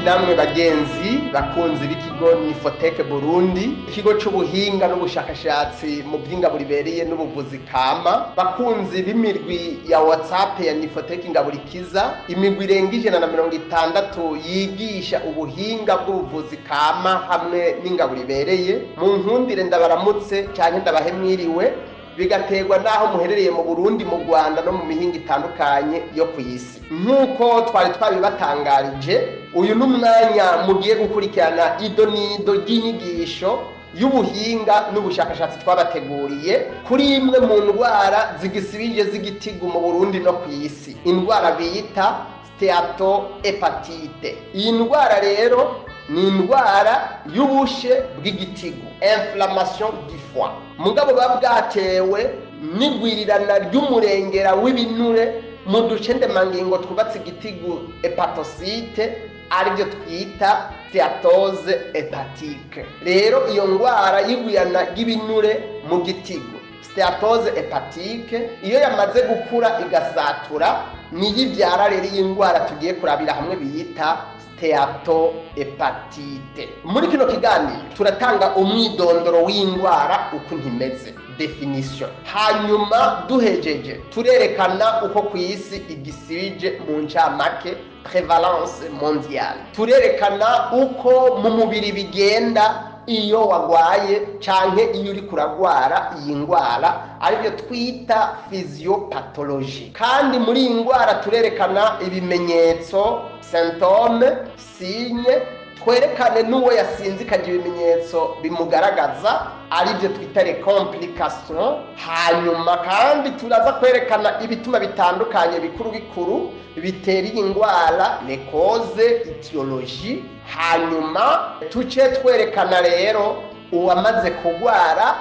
Nshuti namwe bagenzi bakunzi b'ikigo Nifoteke Burundi, ikigo c'ubuhinga n'ubushakashatsi mu vy'ingaburo ibereye n'ubuvuzi kama, bakunzi b'imirwi ya WhatsApp ya Nifoteke Ingaburo Ikiza, imigwi irenga 160 yigisha ubuhinga bw'ubuvuzi kama hamwe n'ingaburo ibereye. Mu nkundire ndabaramutse canke ndabahe mwiriwe, bigaterwa n'aho muherereye mu Burundi, mu Rwanda no mu mihinga itandukanye yo ku isi. Nk'uko twari twabibatangarije, uyu ni umwanya mugiye gukurikirana ido n'ido ry'inyigisho y'ubuhinga n'ubushakashatsi twabateguriye kuri imwe mu ndwara zigisibije z'igitigu mu Burundi no ku isi, indwara bita steatohepatite. Iyi ndwara rero ni indwara y'ubushe bw'igitigu, inflammation du foie, mugabo buba bwatewe n'igwirirana ry'umurengera w'ibinure mu duce ndemangingo twubatse igitigu hepatocyte, aribyo twita steatose hepatike. Rero iyo ndwara y'igwirana ry'ibinure mu gitigu, steatose hepatike, iyo yamaze gukura igasatura, niyo ibyara rero iyi ndwara tugiye kurabira hamwe biyita steatohepatite. Muri kino kiganiro turatanga umwidondoro w'indwara uko ntimeze, definition, hanyuma duhejeje turerekana uko ku isi igisibije mu ncamake, prevalence mondiale. Turerekana uko mu mubiri bigenda iyo wagwaye canke iyo uri kuragwara iyi ndwara, aribyo twita physiopathologie. Kandi muri iyi ndwara turerekana ibimenyetso, symptome, signe, twerekane n'uwo yasinzikaje ibimenyetso bimugaragaza, aribyo twita les complications. Hanyuma kandi turaza kwerekana ibituma bitandukanye bikuru bikuru bitera iyi ndwara, les causes, etiologie. Hanyuma tuce twerekana rero uwamaze kugwara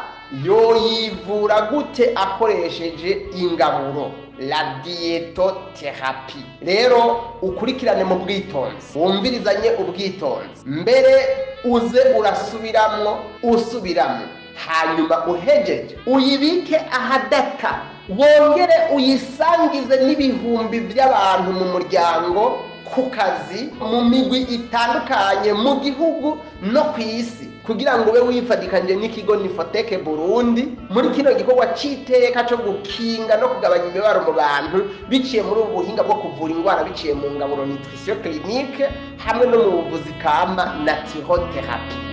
yoyivura gute akoresheje ingaburo, la diétothérapie. Rero ukurikirane mu bwitonzi, wumvirizanye ubwitonzi, mbere uze urasubiramwo usubiramwo, hanyuma uhejeje uyibike ahadata, wongere uyisangize n'ibihumbi by'abantu mu muryango, ku kazi, mu migwi itandukanye, mu gihugu no ku isi, kugira ngo ube wifadikanije n'ikigo Nifoteke Burundi muri kino gikorwa c'iteka co gukinga no kugabanya imibabaro mu bantu biciye muri ubu buhinga bwo kuvura indwara biciye mu ngaburo, nutrition clinique, hamwe no mu buvuzi kama, naturotherapie.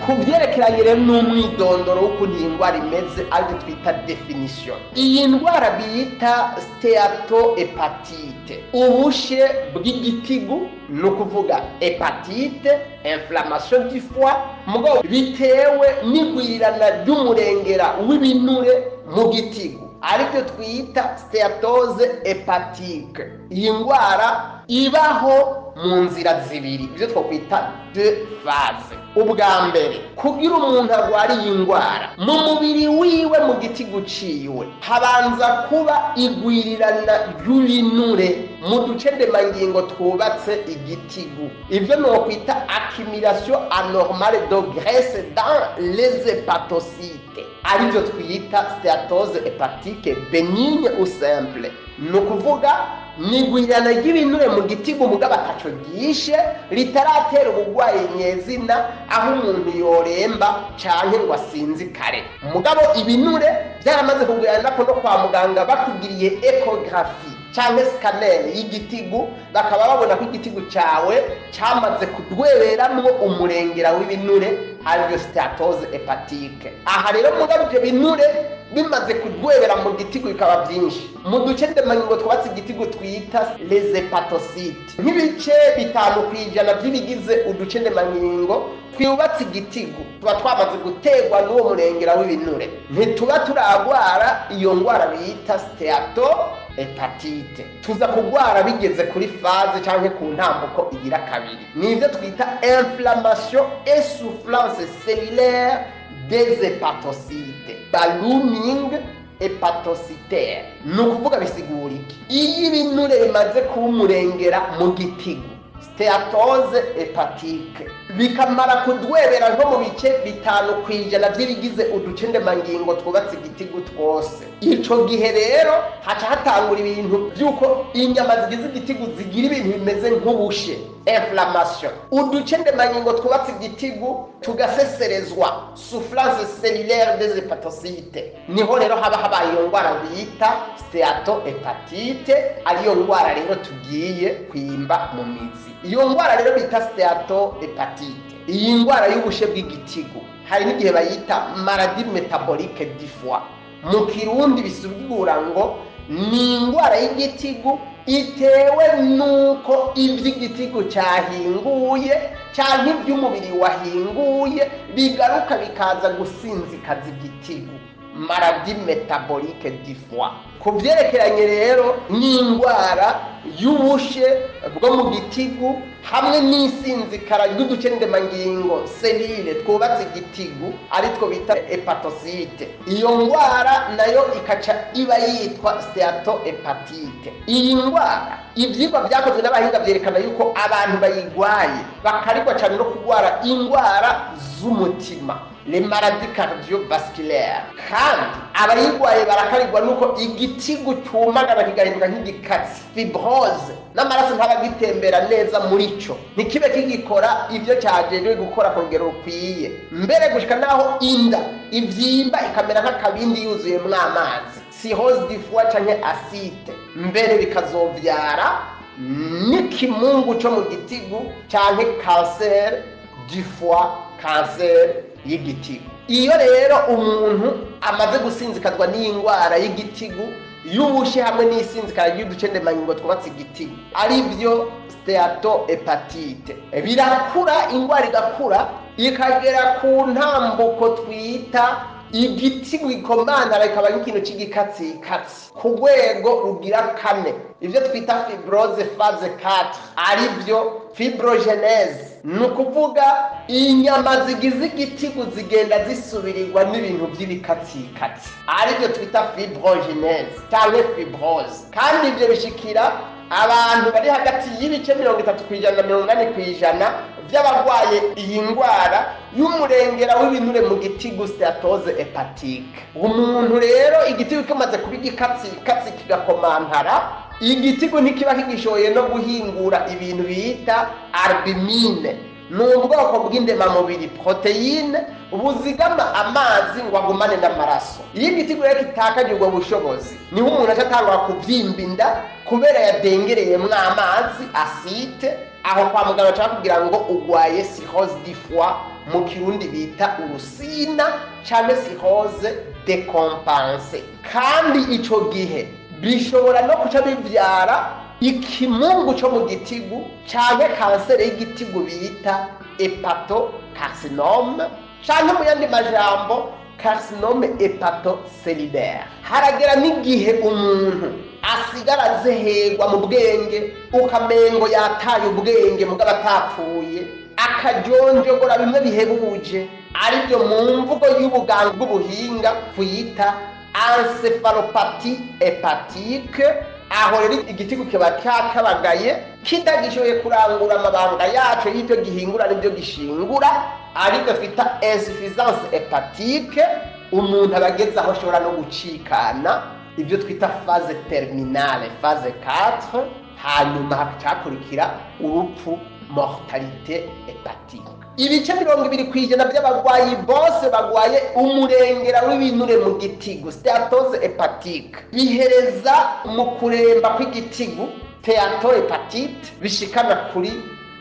Ku byerekeranye rero n'umwidondoro w'ukuntu iyi ndwara imeze, aribyo twita definition, iyi ndwara bita steatohepatite, ubushe bw'igitigu, ni ukuvuga hepatite, inflammation du foie, mugabo bitewe n'igwirirana ry'umurengera w'ibinure mu gitigu, aribyo twita steatose hepatike. Iyi ndwara ibaho mu nzira zibiri, ibyo twakwita deux phases. Ubwa mbere, kugira umuntu arwara iyi ndwara, mu mubiri wiwe mu gitigu ciwe habanza kuba igwirirana ry'ibinure mu duce ndemangingo twubatse igitigu, ivyo nokwita accumulation anormale de graisse dans les hépatocytes, arivyo twita steatose hepatike benigne ou simple. Ni ukuvuga nigwirirana ry'ibinure mu gitigu mugabo ataco ryishe, ritaratera ubugwayi nyezina aho umuntu yoremba canke ngo asinzikare. Mugabo ibinure byaramaze kugwirana ko no kwa muganga bakugiriye echographie canke scanner y'igitigu, bakaba babona ko igitigu cawe camaze kudweberamwo umurengera w'ibinure, arivyo steatose hepatike. Aha rero mugabo ivyo binure bimaze kudwebera mu gitigu bikaba byinshi mu duce ndemangingo twubatse igitigu twita les hepatocytes, nk'ibice 5% by'ibigize uduce ndemangingo twubatse igitigu tuba twamaze guterwa n'uwo murengera w'ibinure, ntituba turagwara iyo ndwara bita steatohepatite. Tuza kugwara bigeze kuri phase canke ku ntambuko igira kabiri, nivyo twita inflammation et soufflance cellulaire des hépatocytes, ballooning hépatocytaire. Ni ukuvuga bisigura iki? Iyo ibinure bimaze kuba umurengera mu gitigu, stéatose hépatique, bikamara kudwebera nko mu bice 5% by'ibigize uduce ndemangingo twubatse igitigu twose, ico gihe rero haca hatangura ibintu by'uko inyama zigize igitigu zigira ibintu bimeze nk'ubushe, inflammation, uduce ndemangingo twubatse igitigu tugaseserezwa, souffrance cellulaire des hépatocytes. Niho rero haba habaye iyo ndwara bita stéatohépatite, ariyo ndwara rero tugiye kwimba mu mizi. Iyo ndwara rero bita stéatohépatite, iyi ndwara y'ubushe bw'igitigu, hari n'igihe bayita maladie métabolique du foie. Mu Kirundi bisigura ngo ni indwara y'igitigu itewe nuko iby'igitigu cyahinguye cyangwa iby'umubiri wahinguye bigaruka bikaza gusinzikaza igitigu, maladie métabolique du foie. Ku byerekeranye rero n'indwara y'ubushe bwo mu gitigu hamwe n'isinzikara ry'uduce ndemangingo, cellules, twubatse igitigu, aritwo bita hépatocytes, iyo ndwara nayo ikaca iba yitwa stéatohépatite. Iyi ndwara, ibyigwa byakozwe n'abahinga byerekana yuko abantu bayigwaye bakarigwa cyane no kurwara indwara z'umutima, les maladies cardiovasculaires. Kandi abayigwaye barakarigwa nuko igitigu cyumagana kigahinduka nk'igikatsi, fibrose, n'amaraso ntabagitembera neza muri cyo, ntikibe kigikora ibyo cyajejwe gukora ku rugero rukwiye, mbere gushika naho inda ivyimba ikamera nk'akabindi yuzuyemwo amazi, cirrhose du foie canke ascite, mbere bikazovyara n'ikimungu co mu gitigu canke cancer du foie, cancer y'igitigu. Iyo rero umuntu amaze gusinzikazwa n'indwara y'igitigu y'ubushe hamwe n'isinzikara ry'uducendemangingo twubatse igitigu, ari byo stéatohépatite, birakura, indwara igakura ikagera ku ntambuko twita igitigu gikomantara, ikaba nk'ikintu c'igikatsikatsi ku rwego rugira kane, ibyo twita fibrose phase 4, ari byo fibrogenèse. Ni ukuvuga inyama zigize igitigu zigenda zisubirirwa n'ibintu by'ibikatsikatsi, aribyo twita fibrogenèse cyangwa fibrose. Kandi ibyo bishikira abantu bari hagati y'ibice 30% na 80% by'abarwaye iyi ndwara y'umurengera w'ibinure mu gitigu, stéatose hépatique. Umuntu rero igitigu kimaze kuba igikatsikatsi kigakomantara, igitigu ntikiba kigishoboye no guhingura ibintu bita albumine. Ni ubwoko bw'indemamubiri, protéine, buzigama amazi ngo agumane n'amaraso. Iyo igitigu rero kitakaje ubwo bushobozi, niho umuntu aca atangura kubyimba inda kubera yadengereyemwo amazi, ascite. Aho kwa muganga bashaka kugira ngo ugwaye cirrhose du foie, mu Kirundi bita urusina cyangwa cirrhose décompensée. Kandi ico gihe bishobora no kuca bivyara ikimungu cyo mu gitigu canke kanseri y'igitigu bita hépatocarcinome, canke mu yandi majambo carcinome hépatocellulaire. Haragera n'igihe umuntu asigara azeherwa mu bwenge, ukamengo yataye ubwenge mugabo atapfuye, akajonjogora bimwe bihebuje, aribyo mu mvugo y'ubuganga bw'ubuhinga kuyita encéphalopathie hépatique. Aho rero igitigu kiba cyakabagaye, kitagishoboye kurangura amabanga yaco y'ibyo gihingura n'ibyo gishingura, aribyo twita insuffisance hépatique. Umuntu aba ageze aho ashobora no gucikana, ibyo twita phase terminale, phase 4, hanyuma hakacakurikira urupfu, mortalité hépatique. Ibice 20% by'abarwayi bose bagwaye umurengera w'ibinure mu gitigu, stéatose hépatique, bihereza mu kuremba kw'igitigu, stéatohépatite, bishikana kuri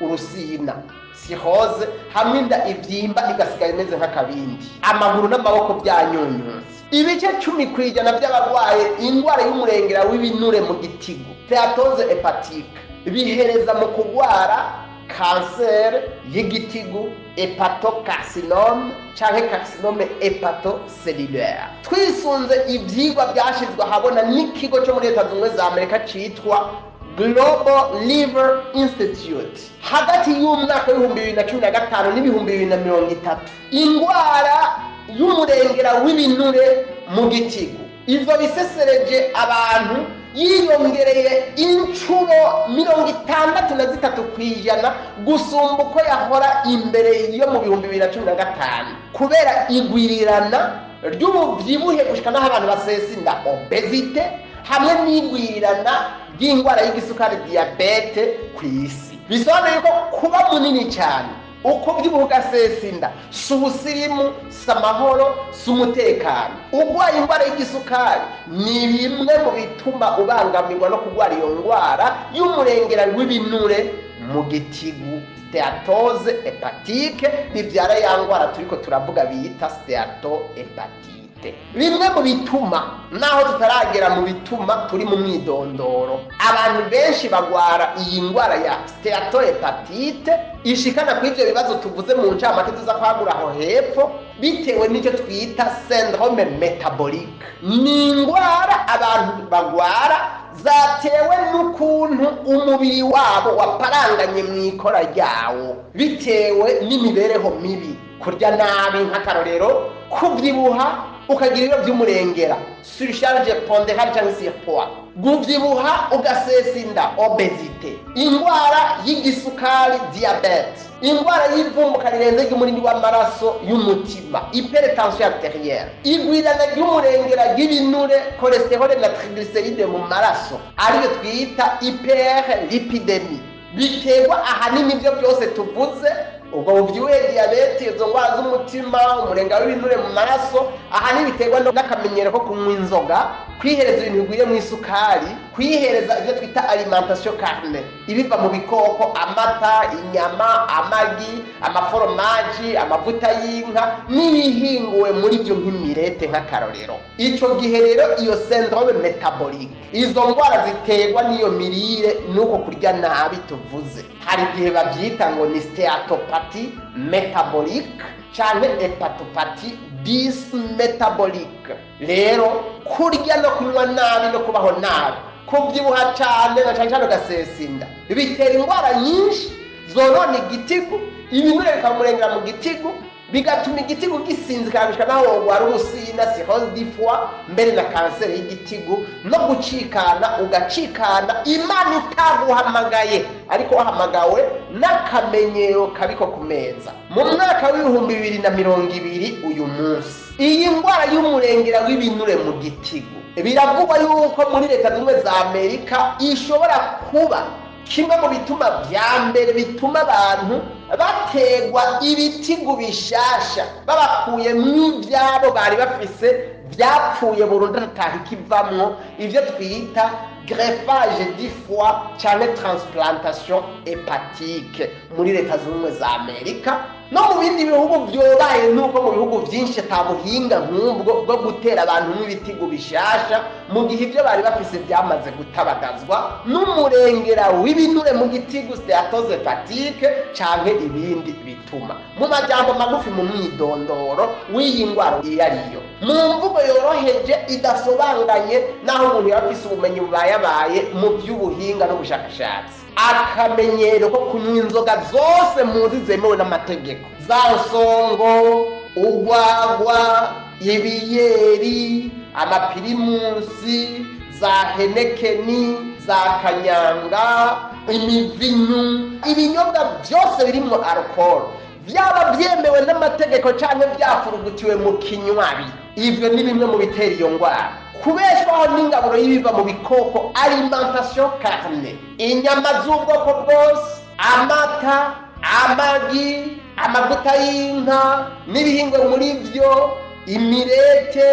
urusina, cirrhose, hamwe inda ivyimba igasigara imeze nk'akabindi, amaguru n'amaboko byanyunyutse. Ibice 10% by'abarwaye indwara y'umurengera w'ibinure mu gitigu, stéatose hépatique, bihereza mu kugwara kanseri y'igitigu, hépatocarcinome canke carcinome hépatocellulaire. Twisunze ivyigwa vyashizwe ahabona n'ikigo co muri Leta Zunze za Amerika citwa Global Liver Institute, hagati y'umwaka w'2015 n'2030, indwara y'umurengera w'ibinure mu gitigu Ivyo bisesereje abantu yiyongereye inshuro 63% gusumba uko yahora imbere yo mu 2015, kubera igwirirana ry'ububyibuhe gushika n'aho abantu basesa inda, obésité, hamwe n'igwirirana ry'indwara y'igisukari, diabète, ku isi. Bisobanuye ko kuba munini cyane, uko byibuha ugasesa inda, si ubusirimu, si amahoro, si umutekano. Urwaye indwara y'igisukari ni bimwe mu bituma ubangamirwa no kurwara iyo ndwara y'umurengera w'ibinure mu gitigu, stéatose hépatique, bibyara ya ndwara turiko turavuga bita stéatohépatite. Bimwe mu bituma, naho tutaragera mu bituma, turi mu mwidondoro, abantu benshi bagwara iyi ndwara ya stéatohépatite ishikana kuri ibyo bibazo tuvuze mu ncamake tuza kwagura aho hepfo, bitewe n'icyo twita syndrome métabolique. Ni indwara abantu bagwara zatewe n'ukuntu umubiri wabo waparanganye mu ikora ryawo, bitewe n'imibereho mibi, kurya nabi, nk'akarorero kubyibuha ukagira ibiro by'umurengera, surcharge pondérale cyangwa surpoids, gubyibuha ugasesa inda, obésité, indwara y'igisukari, diabète, indwara y'ivumbuka rirenze ry'umurindi w'amaraso y'umutima, hypertension artérielle, igwirana ry'umurengera ry'ibinure, cholestérol na triglycéride mu maraso, ariyo twita hyperlipidémie. Biterwa ahanini ibyo byose tuvuze, ubwo bubyibuhe, diyabete, izo ndwara z'umutima, umurenga w'ibinure mu maraso, ahanini biterwa n'akamenyero ko kunywa inzoga, kwihereza ibintu bigwiriye mu isukari, kwihereza ibyo twita alimentation carnée, ibiva mu bikoko, amata, inyama, amagi, amaforomaji, amavuta y'inka n'ibihinguwe muri byo nk'imirete, nk'akarorero. Ico gihe rero iyo syndrome métabolique, izo ndwara ziterwa n'iyo mirire n'uko kurya nabi tuvuze, hari igihe babyita ngo ni stéatopathie métabolique canke hépatopathie dysmétabolique. Rero kurya no kunywa nabi no kubaho nabi, kubyibuha cyane na cyane cyane ugasesa inda, bitera indwara nyinshi zonona igitigu, ibinure bikamurengera mu gitigu, bigatuma igitigu gisinzikana gushika naho wogwara urusina, cirrhose du foie, mbere na kanseri y'igitigu, no gucikana, ugacikana Imana itaguhamagaye ariko wahamagawe n'akamenyero kabi ko ku meza. Mu mwaka w'2020 uyu munsi, iyi ndwara y'umurengera w'ibinure mu gitigu biravugwa yuko muri Leta Zunze za Amerika ishobora kuba kimwe mu bituma vya mbere bituma abantu bategwa ibitigu bishasha, babakuye mw'ivyabo bari bafise vyapfuye burundu ataha ikivamwo, ivyo twita greffage du foie canke transplantation hépatique muri Leta Zunze Ubumwe za Amerika no mu bindi bihugu vyobaye. Nuko mu bihugu vyinshi ata buhinga nk'ubwo bwo gutera abantu n'ibitigu bishasha mu gihe ivyo bari bafise vyamaze gutabagazwa n'umurengera w'ibinure mu gitigu, stéatose hépatique, canke ibindi bituma. Mu majambo magufi, mu mwidondoro w'iyi ndwara iyo ariyo, mu mvugo yoroheje idasobanganye, naho umuntu yaba afise ubumenyi bubayabaye mu by'ubuhinga n'ubushakashatsi, akamenyero ko kunywa inzoga zose muzi zemewe n'amategeko, za nsongo, urwagwa, ibiyeri, amapirimusi, za Heineken, za kanyanga, imivinyu, ibinyobwa byose birimo alcool, byaba byemewe n'amategeko cyangwa byafurugutiwe mu kinywabi, ivyo ni bimwe mu bitera iyo ndwara. Kubeshwaho n'ingaburo y'ibiva mu bikoko, alimentation carnée, inyama z'ubwoko bwose, amata, amagi, amavuta y'inka n'ibihingwa muri byo, imirete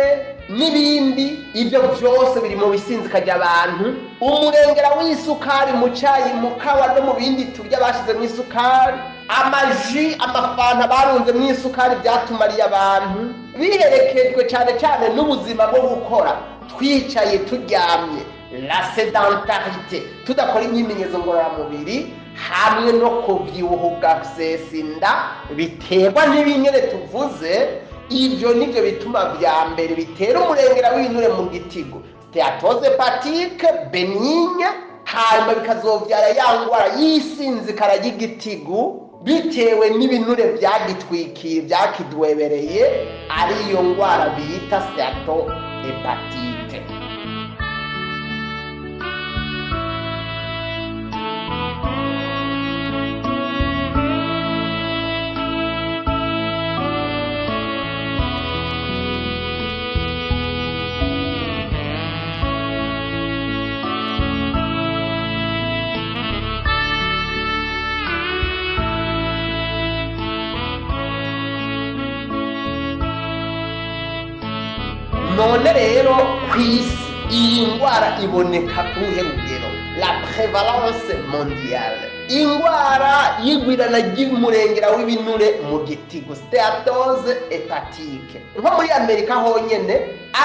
n'ibindi, ibyo byose biri mu bisinzikajya abantu. Umurengera w'isukari mu cyayi, mu kawa no mu bindi turya bashyizemo isukari, amaji, amafanta barunze mu isukari, byatumariye abantu, biherekejwe cyane cyane n'ubuzima bwo gukora twicaye, turyamye, la sédentarité, tudakora imyimenyerezo ngororamubiri, hamwe no kubyibuha ugasesa inda biterwa n'ibinyere tuvuze. Ibyo nibyo bituma vya mbere bitera umurengera w'ibinure mu gitigo, stéatose hépatique bénigne, hanyuma bikazovyara ya ngwara y'isinzikara ry'igitigu. Bitewe n'ibinure byagitwikiye, byakidwebereye, ariyo ndwara bita stéatohépatite. None rero, ku isi iyi ndwara iboneka ku ruhe rugero? La prévalence mondiale. Indwara y'igwirana ry'umurengera w'ibinure mu gitigu, stéatose hépatique, nko muri Amerika honyene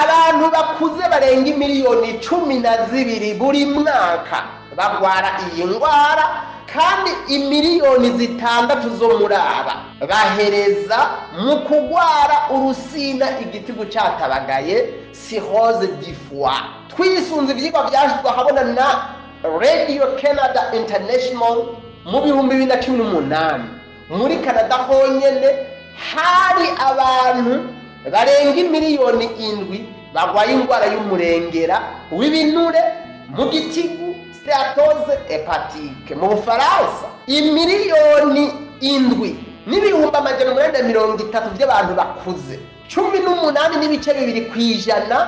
abantu bakuze barenga imiliyoni 12 buri mwaka bagwara iyi ndwara, kandi imiliyoni 6 zo muri aba bahereza mu kugwara urusina igitigu catabagaye, cirrhose du foie. Twisunze ivyigwa vyashizwe ahabona na Radio Canada International mu 2018, muri Canada honyene hari abantu barenga imiliyoni 7 barwaye indwara y'umurengera w'ibinure mu gitigu, stéatose hépatique. Mu Bufaransa, imiliyoni 7,830,000 by'abantu bakuze, 18.2%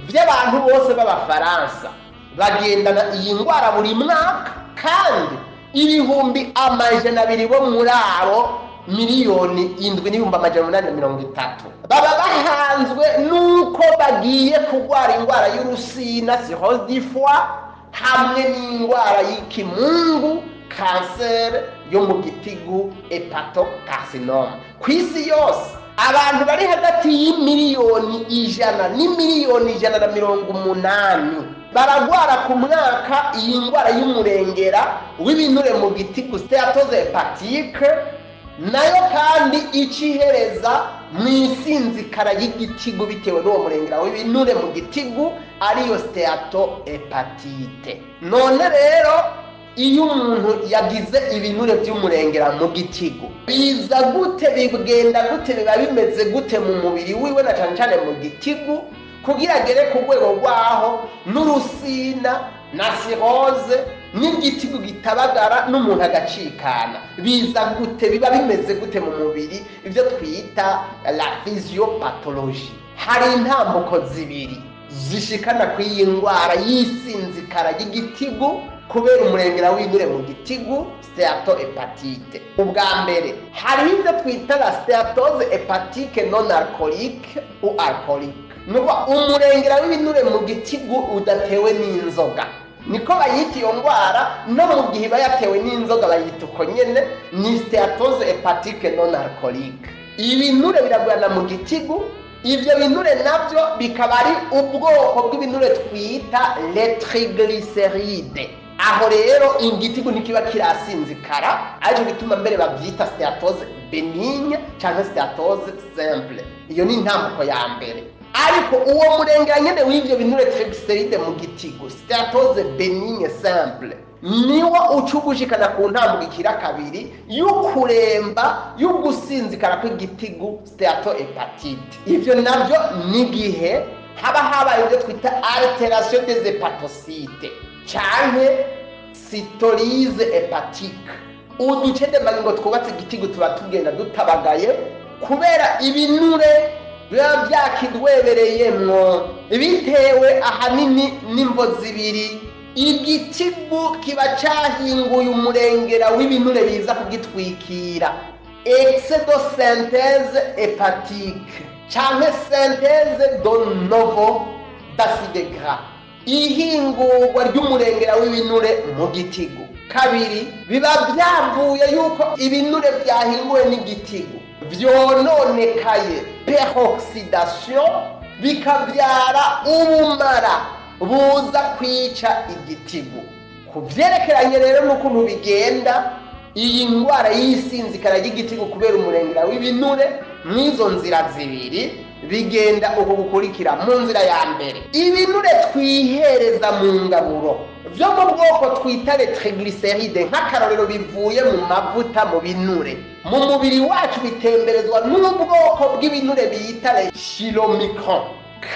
by'abantu bose b'Abafaransa, bagendana iyi ndwara buri mwaka, kandi 200,000 bo muri abo miliyoni 7,830 baba bahanzwe n'uko bagiye kurwara indwara y'urusina, cirrhose du foie, hamwe n'indwara y'ikimungu, kanseri yo mu gitigu, hépatocarcinome. Ku isi yose abantu bari hagati y'imiliyoni 100 n'imiliyoni 180 baragwara ku mwaka iyi ndwara y'umurengera w'ibinure mu gitigu, stéatose hépatique, nayo kandi icihereza mu isinzikara y'igitigu bitewe n'uwo murengera w'ibinure mu gitigu, ariyo stéatohépatite. None rero, iyo umuntu yagize ibinure by'umurengera mu gitigu, biza gute? Bigenda gute? Biba bimeze gute mu mubiri wiwe, na cyane cyane mu gitigu, kugira agere ku rwego rwaho n'urusina na cirrhose n'igitigu gitabagara n'umuntu agacikana? Biza gute? Biba bimeze gute mu mubiri? Ibyo twita la physiopathologie. Hari intambuko zibiri zishikana ku iyi ndwara y'isinzikara ry'igitigu kubera umurengera w'ibinure mu gitigu, stéatohépatite. Ubwa mbere, hariho ibyo twita la stéatose hépatique non alcoolique ou alcoolique, nuko umurengera w'ibinure mu gitigu udatewe n'inzoga, niko bayita iyo ndwara. No mu gihe iba yatewe n'inzoga bayita uko nyene, ni stéatose hépatique non alcoolique. Ibinure biragurana mu gitigu, ibyo binure nabyo bikaba ari ubwoko bw'ibinure twita les triglycérides. Aho rero igitigu ntikiba kirasinzikara, aricyo gituma mbere babyita stéatose bénigne cyangwa stéatose simple. Iyo ni intambuko ya mbere. Ariko uwo murengera nyene w'ivyo binure triglycérides mu gitigu, stéatose bénigne simple, niwo uca ugushikana ku ntambuko ikira kabiri y'ukuremba, y'ugusinzikara kw'igitigu, stéatohépatite. Ivyo navyo ni gihe haba habaye ibyo twita altération des hépatocytes canke cytolyse hépatique. Uduce ngo twubatse igitigu tuba tugenda dutabagaye kubera ibinure biba byakidwebereyemwo, bitewe ahanini n'imvo zibiri: igitigu kiba cyahinguye umurengera w'ibinure biza kugitwikira, excès de synthèse hépatique canke synthèse de novo d'acide gras, ihingurwa ry'umurengera w'ibinure mu gitigu. Kabiri, biba byavuye yuko ibinure byahinguwe n'igitigu vyononekaye, peroxydation, bikabyara ubumara buza kwica igitigu. Ku vyerekeranye rero n'ukuntu bigenda, iyi ndwara y'isinzikara ry'igitigu kubera umurengera w'ibinure, mw'izo nzira zibiri bigenda uku gukurikira. Mu nzira ya mbere, ibinure twihereza mu ngaburo Vyo mu bwoko twita les triglycérides, nk'akarorero bivuye mu mavuta, mu binure, mu mubiri wacu bitemberezwa n'ubwoko bw'ibinure bita les chylomicrons.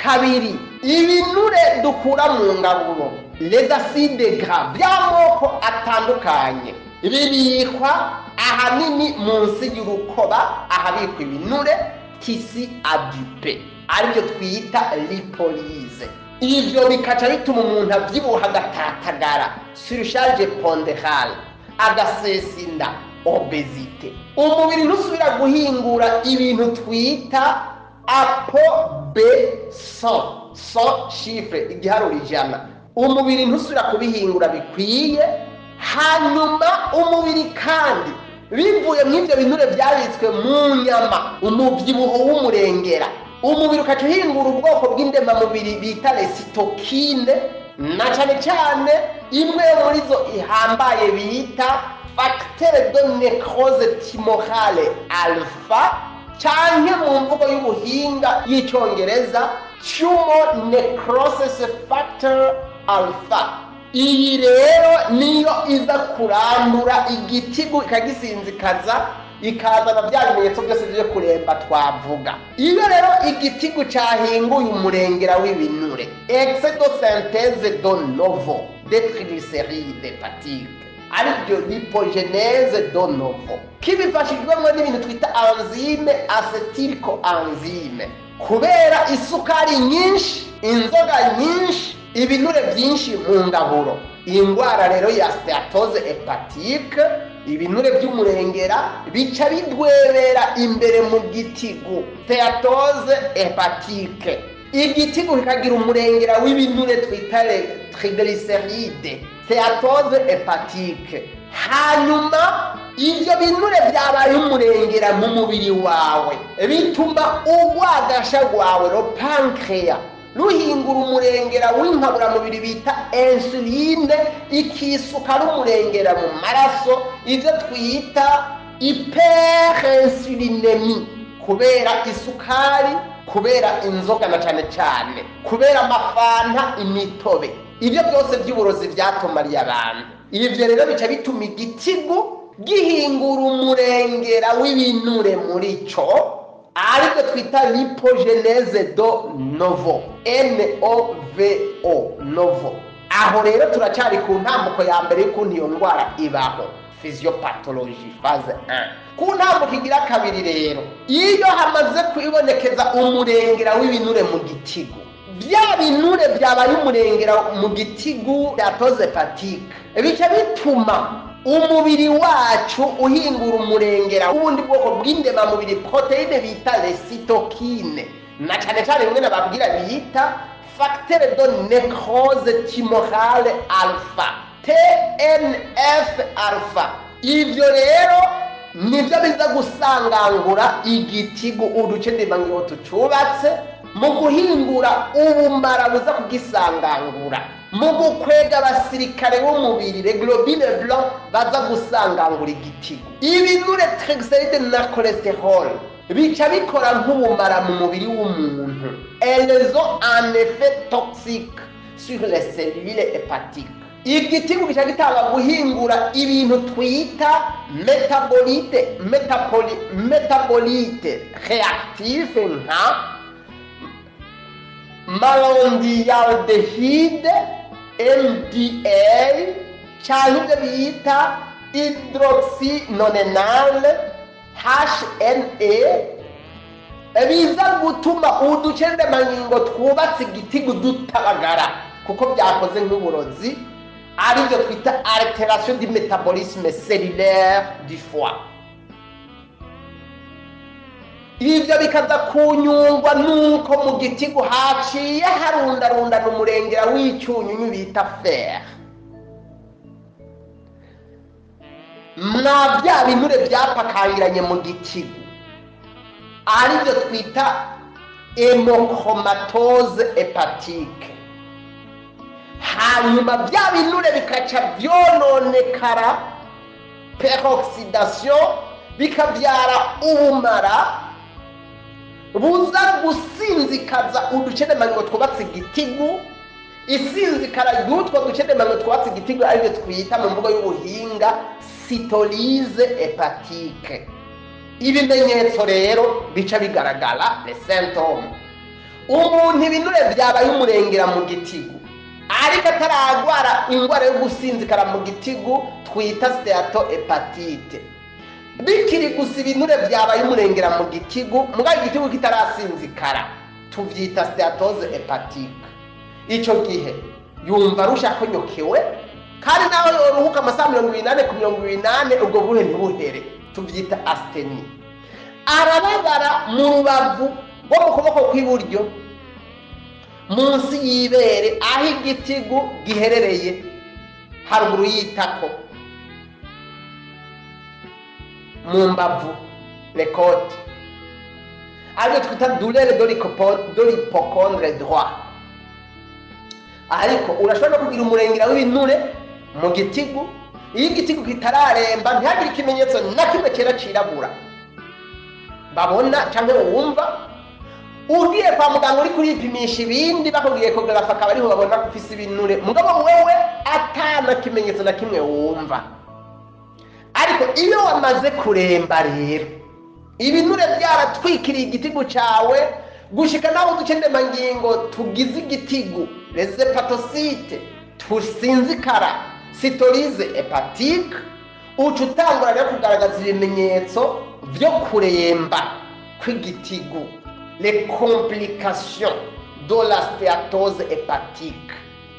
Kabiri, ibinure dukura mu ngaburo, les acides gras by'amoko atandukanye, bibikwa ahanini munsi y'urukoba ahabikwa ibinure, tissu adipeux, aribyo twita lipolyse. Ivyo bikaca bituma umuntu avyibuha, agatatagara, surcharge pondérale, agasesa inda, obésité. Umubiri ntusubira guhingura ibintu twita ApoB 100, 100 chiffre, igiharuro 100. Umubiri ntusubira kubihingura bikwiye. Hanyuma umubiri kandi, bivuye mu ivyo binure byabitswe mu nyama, umubyibuho w'umurengera, umubiri ukaca uhingura ubwoko bw'indemamubiri bita cytokines, na cane cane imwe muri zo ihambaye bita facteur de nécrose tumorale alpha, canke mu mvugo y'ubuhinga y'icongereza tumor necrosis factor alpha. Iyi rero niyo iza kurandura igitigu, ikagisinzikaza, ikazana bya bimenyetso byose byo kuremba twavuga. Iyo rero igitigu cyahinguye umurengera w'ibinure, excès de synthèse de novo de triglycérides hépatiques, aribyo lipogenèse de novo, kibifashijwemo n'ibintu twita enzyme acétyl-coenzyme, kubera isukari nyinshi, inzoga nyinshi, ibinure byinshi mu ngaburo, indwara rero ya stéatose hépatique, ibinure by'umurengera bica bidwebera imbere mu gitigu, stéatose hépatique, igitigu kikagira umurengera w'ibinure twita triglycérides, stéatose hépatique. Hanyuma ibyo binure byabaye umurengera mu mubiri wawe bituma urwagasha rwawe, le pancréas, ruhingura umurengera w'inkaburamubiri bita insuline, ikisuka n'umurengera mu maraso, ibyo twita hyperinsulinémie, kubera isukari, kubera inzoga, na cyane cyane kubera amafanta, imitobe, ibyo byose by'uburozi byatumariye abantu. Ibyo rero bica bituma igitigu gihingura umurengera w'ibinure muri cyo, aribyo twita lipogenèse de novo, novo, novo. Aho rero turacyari ku ntambuko ya mbere y'ukuntu iyo ndwara ibaho, physiopathologie, phase 1. Ku ntambuko igira kabiri rero, iyo hamaze kwibonekeza umurengera w'ibinure mu gitigu, bya binure byabaye umurengera mu gitigu, stéatose hépatique, bica bituma umubiri wacu uhingura umurengera w'ubundi bwoko bw'indemamubiri, protéine bita les cytokines, na cyane cyane bimwe nababwira bita facteur de nécrose tumorale alpha, TNF alpha. Ivyo rero nivyo biza gusangangura igitigu, uduce ndemangingo tucubatse, mu guhingura ubumara buza kugisangangura, mu gukwega abasirikare b'umubiri, les globules blancs, baza gusangangura igitigu. Ibinure triglycérides na cholestérol bica bikora nk'ubumara mu mubiri w'umuntu. Elles ont un effet toxique sur les cellules hépatiques. Igitigu gica gitanga guhingura ibintu twita métabolite métabolite réactif, nka malondialdehyde, MDA, cyangwa ibyo bita hydroxynonenal, HNE, biza gutuma uducendemangingo twubatse igitigu dutabagara, kuko byakoze nk'uburozi, aribyo twita altération du métabolisme cellulaire du foie. Ibyo bikaza kunyungwa nuko mu gitigu haciye harundarundana umurengera w'icyunyunyu bita fer mwa bya binure byapakangiranye mu gitigu, aribyo twita hémochromatose hépatique. Hanyuma bya binure bikaca byononekara, peroxydation, bikabyara ubumara buza gusinzikaza uduceremangingo twubatse igitigu. Isinzikara ry'utwo duce ndemangingo twubatse igitigu, aribyo twita mu mvugo y'ubuhinga cytolyse hépatique. Ibimenyetso rero bica bigaragara, les symptômes: umuntu ibinure byabaye umurengera mu gitigu, ariko ataragwara indwara yo gusinzikara mu gitigu twita stéatohépatite, bikiri gusa ibinure byabaye umurengera mu gitigu, mugabo igitigu kitarasinzikara, tuvyita stéatose hépatique. Ico gihe yumva arusha akonyokewe, kandi naho yoruhuka amasaha 24/24, ubwo buhe ntibuhere, tuvyita asthénie. Arababara mu rubavu rwo mu kuboko kw'iburyo, munsi y'ibere, aho igitigu giherereye, haruguru y'itako, mu mbavu, les côtes, aribyo twita douleur de l'hypochondre droit. Ariko urashobora no kugira umurengera w'ibinure mu gitigu iyo igitigu kitararemba, ntihagire ikimenyetso na kimwe cyera cirabura babona cyangwa wumva. Ugiye kwa muganga uri kuripimisha ibindi, bakubwiye échographie, akaba ariho babona ko ufise ibinure, mugabo wewe atana kimenyetso na kimwe wumva. Ariko iyo wamaze kuremba rero, ibinure byaratwikiriye igitigu cyawe gushika naho uduce ndemangingo tugize igitigu, les hépatocytes, tusinzikara, cytolyse hépatique, uca utangura rero kugaragaza ibimenyetso byo kuremba kw'igitigu, les complications de la stéatose hépatique,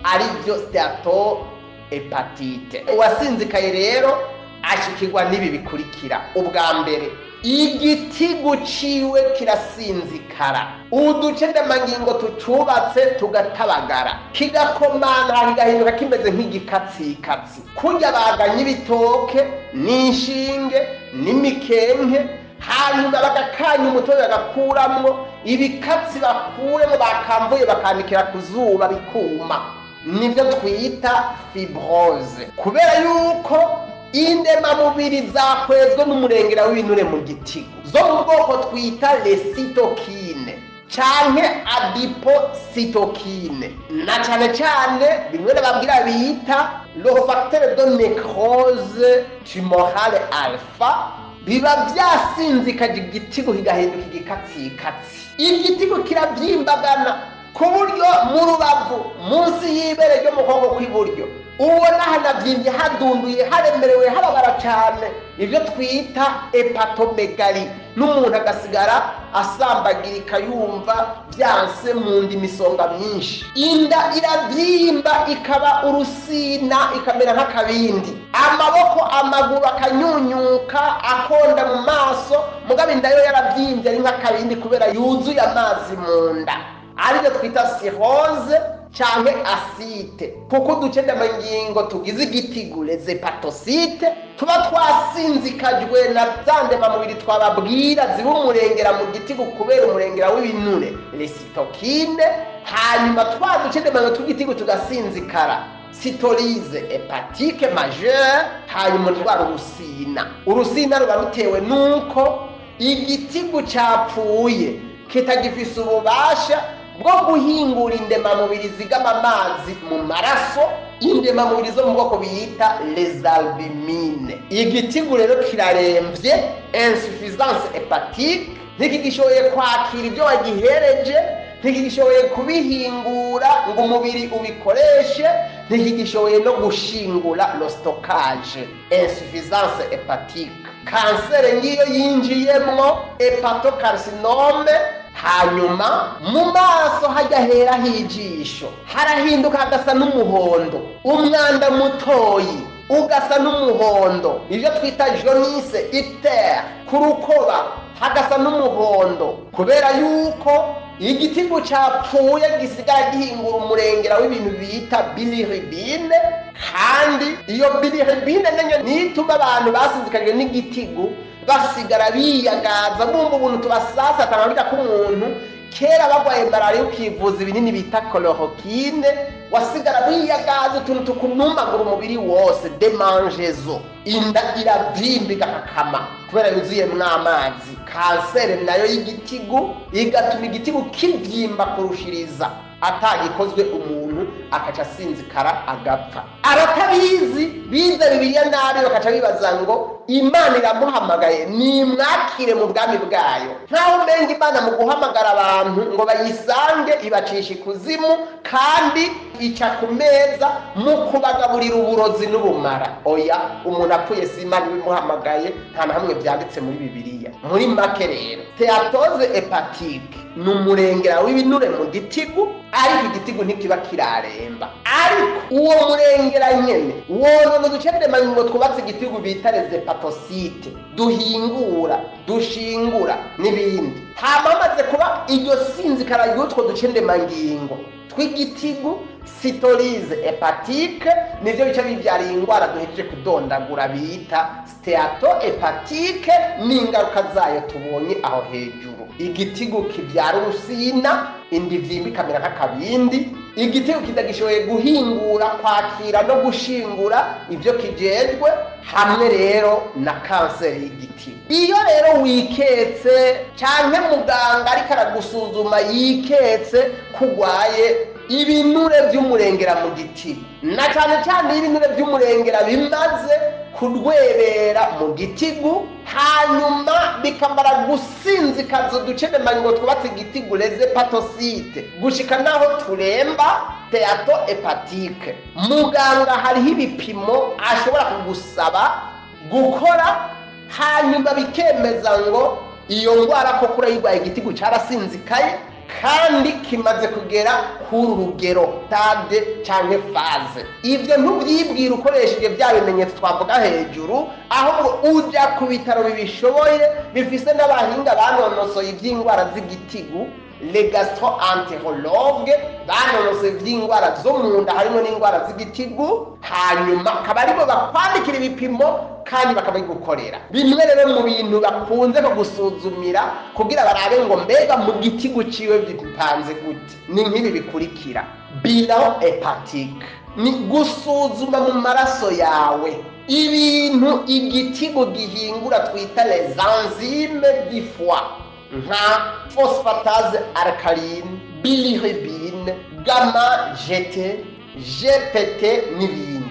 aribyo stéatohépatite. Uwasinzikaye rero ashikirwa n'ibi bikurikira: ubwa mbere, igitigu ciwe kirasinzikara, uduce ndemangingo tucubatse tugatabagara, kigakomana, kigahinduka kimeze nk'igikatsikatsi, kurya baganye ibitoke n'inshinge n'imikenke, hanyuma bagakanya umutobe, bagakuramwo ibikatsi, bakuremo bakamvuye, bakanikira ku zuba bikuma, nibyo twita fibrose, kubera yuko indemamubiri zakwezwe n'umurengera w'ibinure mu gitigu zo mu bwoko twita les cytokines canke adipocytokines, na cane cane bimwe nababwira bita le facteur de nécrose tumorale alpha. Biba byasinzikaje igitigu, kigahinduka igikatsikatsi, igitigu kiravyimbagana ku buryo mu rubavu, munsi y'ibere ryo mu kuboko kw'iburyo, ubona hanavyimbye, hadunduye, haremerewe, hababara cane, ibyo twita hépatomégalie, n'umuntu agasigara asambagirika, yumva byanse mu nda, imisonga myinshi, inda iravyimba ikaba urusina, ikamera nk'akabindi, amaboko, amaguru akanyunyuka, akonda mu maso, mugabo inda yo yaravyimbye ari nk'akabindi kubera yuzuye amazi mu nda, aribyo twita cirrhose canke ascite, kuko uduce ndemangingo tugize igitigu, les hépatocytes, tuba twasinzikajwe na za ndemamubiri twababwira ziba umurengera mu gitigu kubera umurengera w'ibinure, les cytokines, hanyuma twa duce ndemangingo tw'igitigu tugasinzikara, cytolyse hépatique majeure. Hanyuma urwara urusina. Urusina ruba rutewe nuko igitigu capfuye, kitagifise ububasha bwo guhingura indemamubiri zigama amazi mu maraso, indemamubiri zo mu bwoko bita les albumines. Igitigu rero kiraremvye, insuffisance hépatique, ntikigishoboye kwakira ibyo wagihereje, ntikigishoboye kubihingura ngo umubiri ubikoreshe, ntikigishoboye no gushingura, le stockage, insuffisance hépatique. Kanseri ngiyo yinjiyemwo, hépatocarcinome. Hanyuma mu maso hajya hera h'ijisho harahinduka hagasa n'umuhondo, umwanda mutoyi ugasa n'umuhondo, ibyo twita jaunisse, ictère, ku rukoba hagasa n'umuhondo, kubera yuko igitigu capfuye gisigara gihingura umurengera w'ibintu bita bilirubine. Kandi iyo bilirubine nayo niyo ituma abantu basinzikajwe n'igitigu basigara biyagaza, bumva ubuntu tubasasata nka k'umuntu kera bagwaye malariya ukivuza ibinini bita chloroquine, wasigara wiyagaza utuntu tukunumagura umubiri wose, démangeaisons, inda iravyimba igakakama kubera yuzuyemwo amazi. Kanseri nayo y'igitigu igatuma igitigu kivyimba kurushiriza, atagikozwe umuntu. akaca asinzikara agapfa. Abatabizi bize Bibiliya nabi bakaca bibaza ngo Imana iramuhamagaye nimwakire mu bwami bwayo, nkaho umenga Imana mu guhamagara abantu ngo bayisange ibacisha ikuzimu kandi ica ku meza mu kubagaburira uburozi n'ubumara. Oya, umuntu apfuye si Imana ibimuhamagaye, nta na hamwe byanditse muri Bibiliya. Muri make rero, stéatose hépatique ni umurengera w'ibinure mu gitigu, ariko igitigu ntikiba kiraremba. Ariko uwo murengera nyene wonona uducendemangingo twubatse igitigu bita les hépatocytes, duhingura, dushingura n'ibindi. Hama hamaze kuba iryo sinzikara ry'utwo ducendemangingo tw'igitigu, cytolyse hépatique, nivyo bica bivyara ingwara duhejeje kudondagura bita stéatohépatite n'ingaruka zayo tubonye aho hejuru. Igitigu kivyara urusina, inda ivyimba ikamera nk'akabindi, igitigu kitagishoboye guhingura, kwakira no gushingura ivyo kijejwe, hamwe rero na kanseri y'igitigu. Iyo rero wiketse canke muganga ariko aragusuzuma yiketse kugwaye ibinure vy'umurengera mu gitigu, na cane cane iyo ibinure vy'umurengera bimaze kudwebera mu gitigu, hanyuma bikamara gusinzikaza uduceremangingo twubatse igitigu, les hépatocytes, gushika naho turemba, stéatohépatite, muganga hariho ibipimo ashobora kugusaba gukora, hanyuma bikemeza ngo iyo ndwara koko urayirwaye, igitigu carasinzikaye kandi kimaze kugera kuri rugero, stade canke phase. Ivyo ntuvyibwira ukoresheje bya bimenyetso twavuga hejuru, ahubwo uja ku bitaro bibishoboye, bifise n'abahinga banonosoye ivy'indwara z'igitigu, les gastro-entérologues, banonosoye ivy'indwara zo mu nda harimo n'indwara z'igitigu, hanyuma akaba aribo bakwandikira ibipimo kandi bakabigukorera. Bimwe rero mu bintu bakunze kugusuzumira kugira barabe ngo mbega mu gitigu ciwe bipanze gute, ni nk'ibi bikurikira: bilan hépatique, ni gusuzuma mu maraso yawe ibintu igitigu gihingura twita les enzymes du foie, nka phosphatase alcaline, bilirubine, gamma GT, GPT n'ibindi.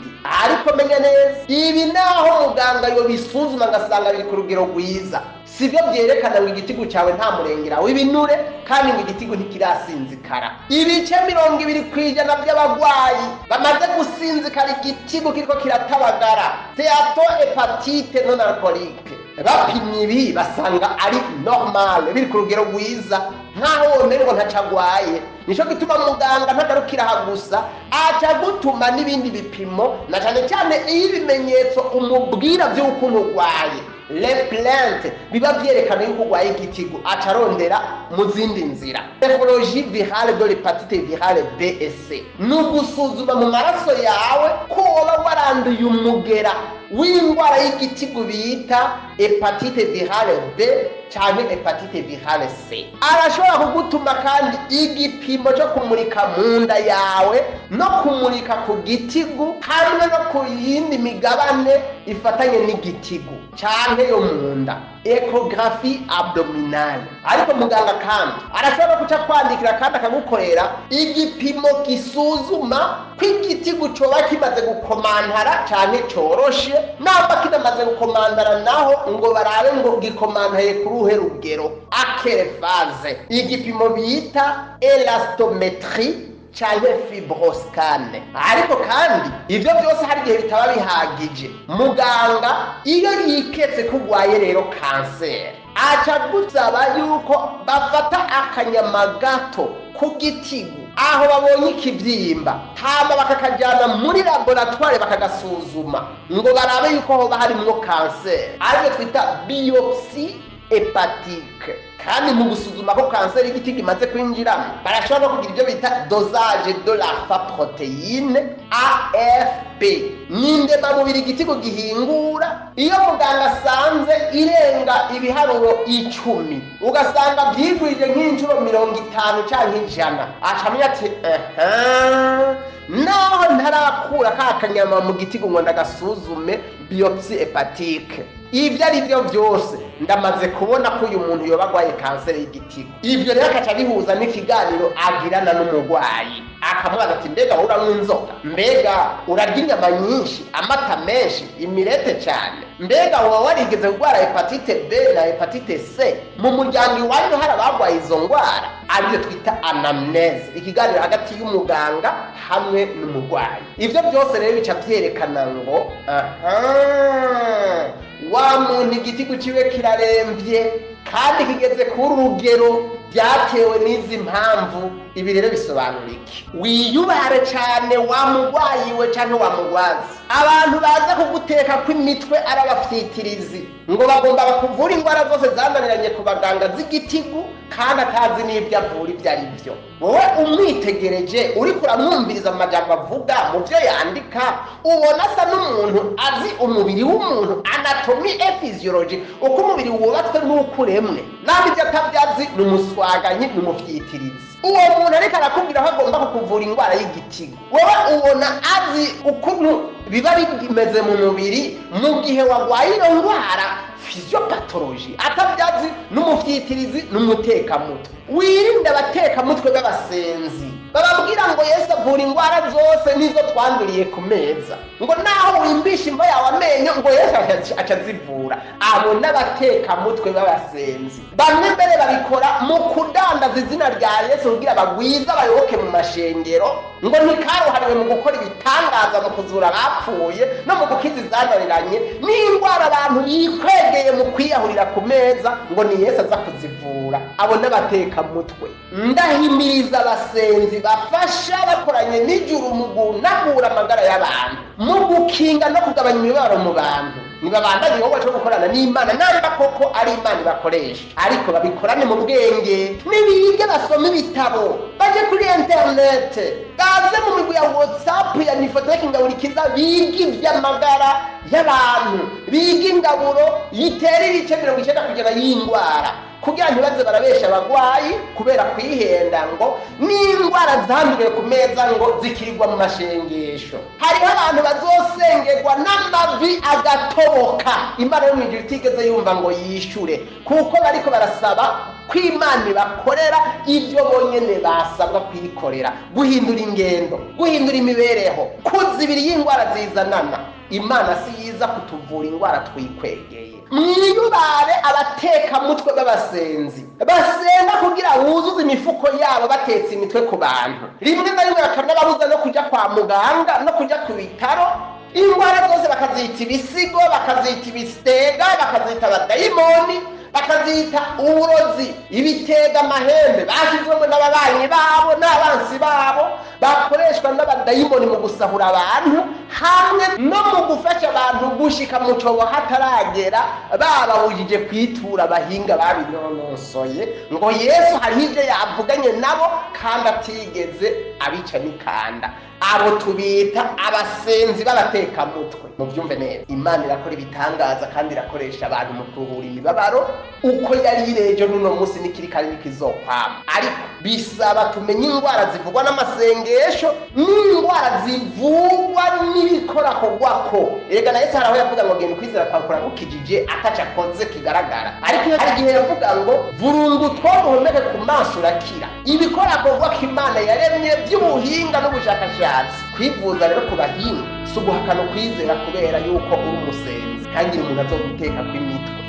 Ariko menya neza, ibi naho muganga yobisuzuma agasanga biri ku rugero rwiza, sibyo byerekana ngo igitigu cyawe nta murengera w'ibinure kandi ngo igitigu ntikirasinzikara. Ibice 20% by'abagwayi bamaze gusinzikara, igitigu kiriko kiratabagara, stéatohépatite non alcoolique, bapimye ibi basanga ari normal, biri ku rugero rwiza, nkaho womengo ntaco agwaye. Nico gituma muganga ntagarukira aha gusa, aca gutuma n'ibindi bipimo, na cane cane iyo ibimenyetso umubwira vy'ukuntu urwaye, les plaintes, biba vyerekana yuko urwaye igitigu, aca arondera mu zindi nzira. Sérologie virale de l'hépatite virale B et C, ni ugusuzuma mu maraso yawe ko woba waranduye umugera w'indwara y'igitigu bita hépatite virale B canke hépatite virale C. Arashobora kugutuma kandi igipimo cyo kumurika mu nda yawe no kumurika ku gitigu hamwe no ku yindi migabane ifatanye n'igitigu canke yo mu nda, échographie abdominale. Ariko muganga kandi arashobora kuca kwandikira kandi akagukorera igipimo gisuzuma ko igitigu coba kimaze gukomantara canke coroshe, namba kinamaze gukomantara naho ngo barabe ngo gikomantaye kuri uruhe rugero, à quelle phase, igipimo bita élastométrie canke fibroscan. Ariko kandi ivyo byose hari igihe bitaba bihagije. Muganga iyo yiketse ko urwaye rero kanseri, aca gusaba yuko bafata akanyama gato ku gitigu aho babonye ikibyimba, hama bakakajyana muri laboratoire bakagasuzuma ngo barabe yuko hoba harimwo kanseri, aribyo twita biopsie hépatique. Kandi mu gusuzuma ko kanseri y'igitigu imaze kwinjiramo, barashobora no kugira ibyo bita dosage de l'alpha protéine, AFP, ni indemamubiri igitigu gihingura. Iyo muganga asanze irenga ibiharuro 10, ugasanga byigwije nk'inshuro 50 cyangwa 100, aca amenya ati ehe, naho ntarakura ka kanyama mu gitigu ngo ndagasuzume, biopsie hépatique, ibyo ari byo byose ndamaze kubona ko uyu muntu yoba arwaye kanseri y'igitigu. Ibyo rero akaca bihuza n'ikiganiro agirana n'umurwayi. Akamubaza ati mbega wowe uranywa inzoga, mbega urarya inyama nyinshi, amata menshi, imirete cyane, mbega woba warigeze kurwara hepatite B na hepatite C, mu muryango iwanyu hari abagwaye izo ndwara? Aribyo twita anamnese, ikiganiro hagati y'umuganga hamwe n'umurwayi. Ibyo byose rero bica byerekana ngo aha wa muntu igitigu ciwe kiraremvye kandi kigeze kuri urugero byatewe n'izi mpamvu. Ibi rero bisobanura iki? Wiyubare cyane wa murwayi we cyangwa wa murwazi. Abantu baza kuguteka kw'imitwe ari abafyitirizi ngo bagomba bakuvura indwara zose zananiranye ku baganga z'igitigu, kandi atazi n'ibyo avura ibyo ari byo. Wowe umwitegereje uriko uramwumviriza mu majambo avuga, mu byo yandika, ubona asa n'umuntu azi umubiri w'umuntu, anatomy et physiology, uko umubiri wubatswe n'uko uremwe. Naho ibyo atabyazi, ni umuswaganyi, ni umufyitirizi. Uwo muntu ariko arakubwira ko agomba kukuvura indwara y'igitigu, wowe ubona azi ukuntu biba bimeze mu mubiri mu gihe warwaye iyo ndwara, physiopathology, atabyazi, n'umufyitirizi, n'umutekamutwe. Wirinde abatekamutwe b'abasenzi bababwira ngo Yesu avura indwara zose n'izo twanduriye ku meza, ngo naho wimbisha imva yawe amenyo ngo Yesu aca azivura. Abo n'abatekamutwe b'abasenzi. Bamwe mbere babikora mu kudandaza izina rya Yesu kugira bagwize abayoboke mu mashengero, ngo ntikaruhariwe mu gukora ibitangaza, mu kuzura abapfuye no mu gukiza izananiranye, n'indwara abantu bikwegeye mu kwiyahurira ku meza ngo ni Yesu aza kuzivura. Abo n'abatekamutwe. Ndahimiriza abasenzi bafasha bakoranye n'ijuru mu kunagura amagara y'abantu, mu gukinga no kugabanya imibabaro mu bantu, nibabandanye igikorwa cyo gukorana n'Imana, namba koko ari Imana ibakoresha, ariko babikorane mu bwenge. Nibige, basome ibitabo, baje kuri interinete, baze mu migwi ya WhatsApp ya Nifoteke Ingaburo bige iby'amagara y'abantu, bige ingaburo yitera ibice 90% y'indwara, kugira ntibaze barabesha abagwayi kubera kwihenda ngo n'indwara zanduriye ku meza ngo zikirirwa mu mashengesho. Hariho abantu bazosengerwa n'amavi agatoboka, Imana yo mu ijuru itigeze yumva ngo yishure, kuko bariko barasaba ko Imana ibakorera ibyo bonyene basabwa kwikorera: guhindura ingendo, guhindura imibereho, kuzibira y'indwara zizanana. Imana si yiza kutuvura indwara twikwegeye. Mwiyubare abatekamutwe b'abasenzi basenga kugira wuzuze imifuko yabo, batetse imitwe ku bantu, rimwe na rimwe bakanababuza no kujya kwa muganga no kujya ku bitaro. Indwara zose bakazita ibisigo, bakazita ibisitega, bakazita abadayimoni, bakazita uburozi, ibitega amahembe bashyizwemo n'ababanyi babo n'abansi babo, bakoreshwa n'abadayimoni mu gusahura abantu hamwe no mu gufasha abantu gushika mu cobo hataragera, bababujije kwitura abahinga babinonosoye ngo Yesu hariho ibyo yavuganye nabo kandi atigeze abica n'ikanda. Abo tubita abasenzi b'abatekamutwe. Mubyumve neza, Imana irakora ibitangaza kandi irakoresha abantu mu kuruhura imibabaro, uko yari irejo n'uno munsi n'ikiri kandi n'ikizokwama. Ariko bisaba tumenye indwara zivugwa n'amasengesho n'indwara zivugwa n'ibikorakorwako. Erega na Yesu hari aho yavuga ngo genda, ukwizera kwawe kuragukijije, ataco akoze kigaragara. Ariko hari igihe yavuga ngo vurungu two duhomeke ku maso urakira. Ibikorakorwako Imana yaremye by'ubuhinga n'ubushakashatsi. Kwivuza rero ku bahinga si uguhakana ukwizera kubera yuko uri umusenzi, kandi umuntu azoguteka kw'imitwe.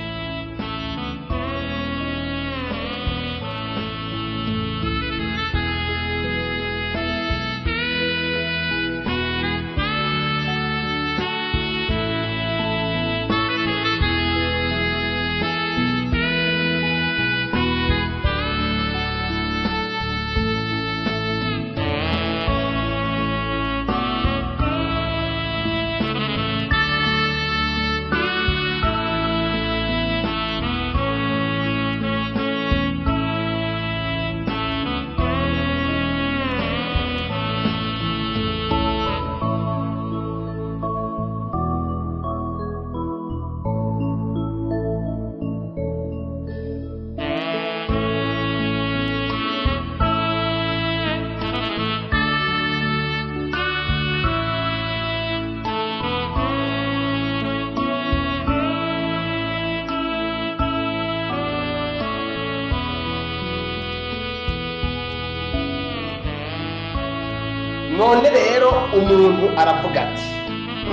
None rero umuntu aravuga ati: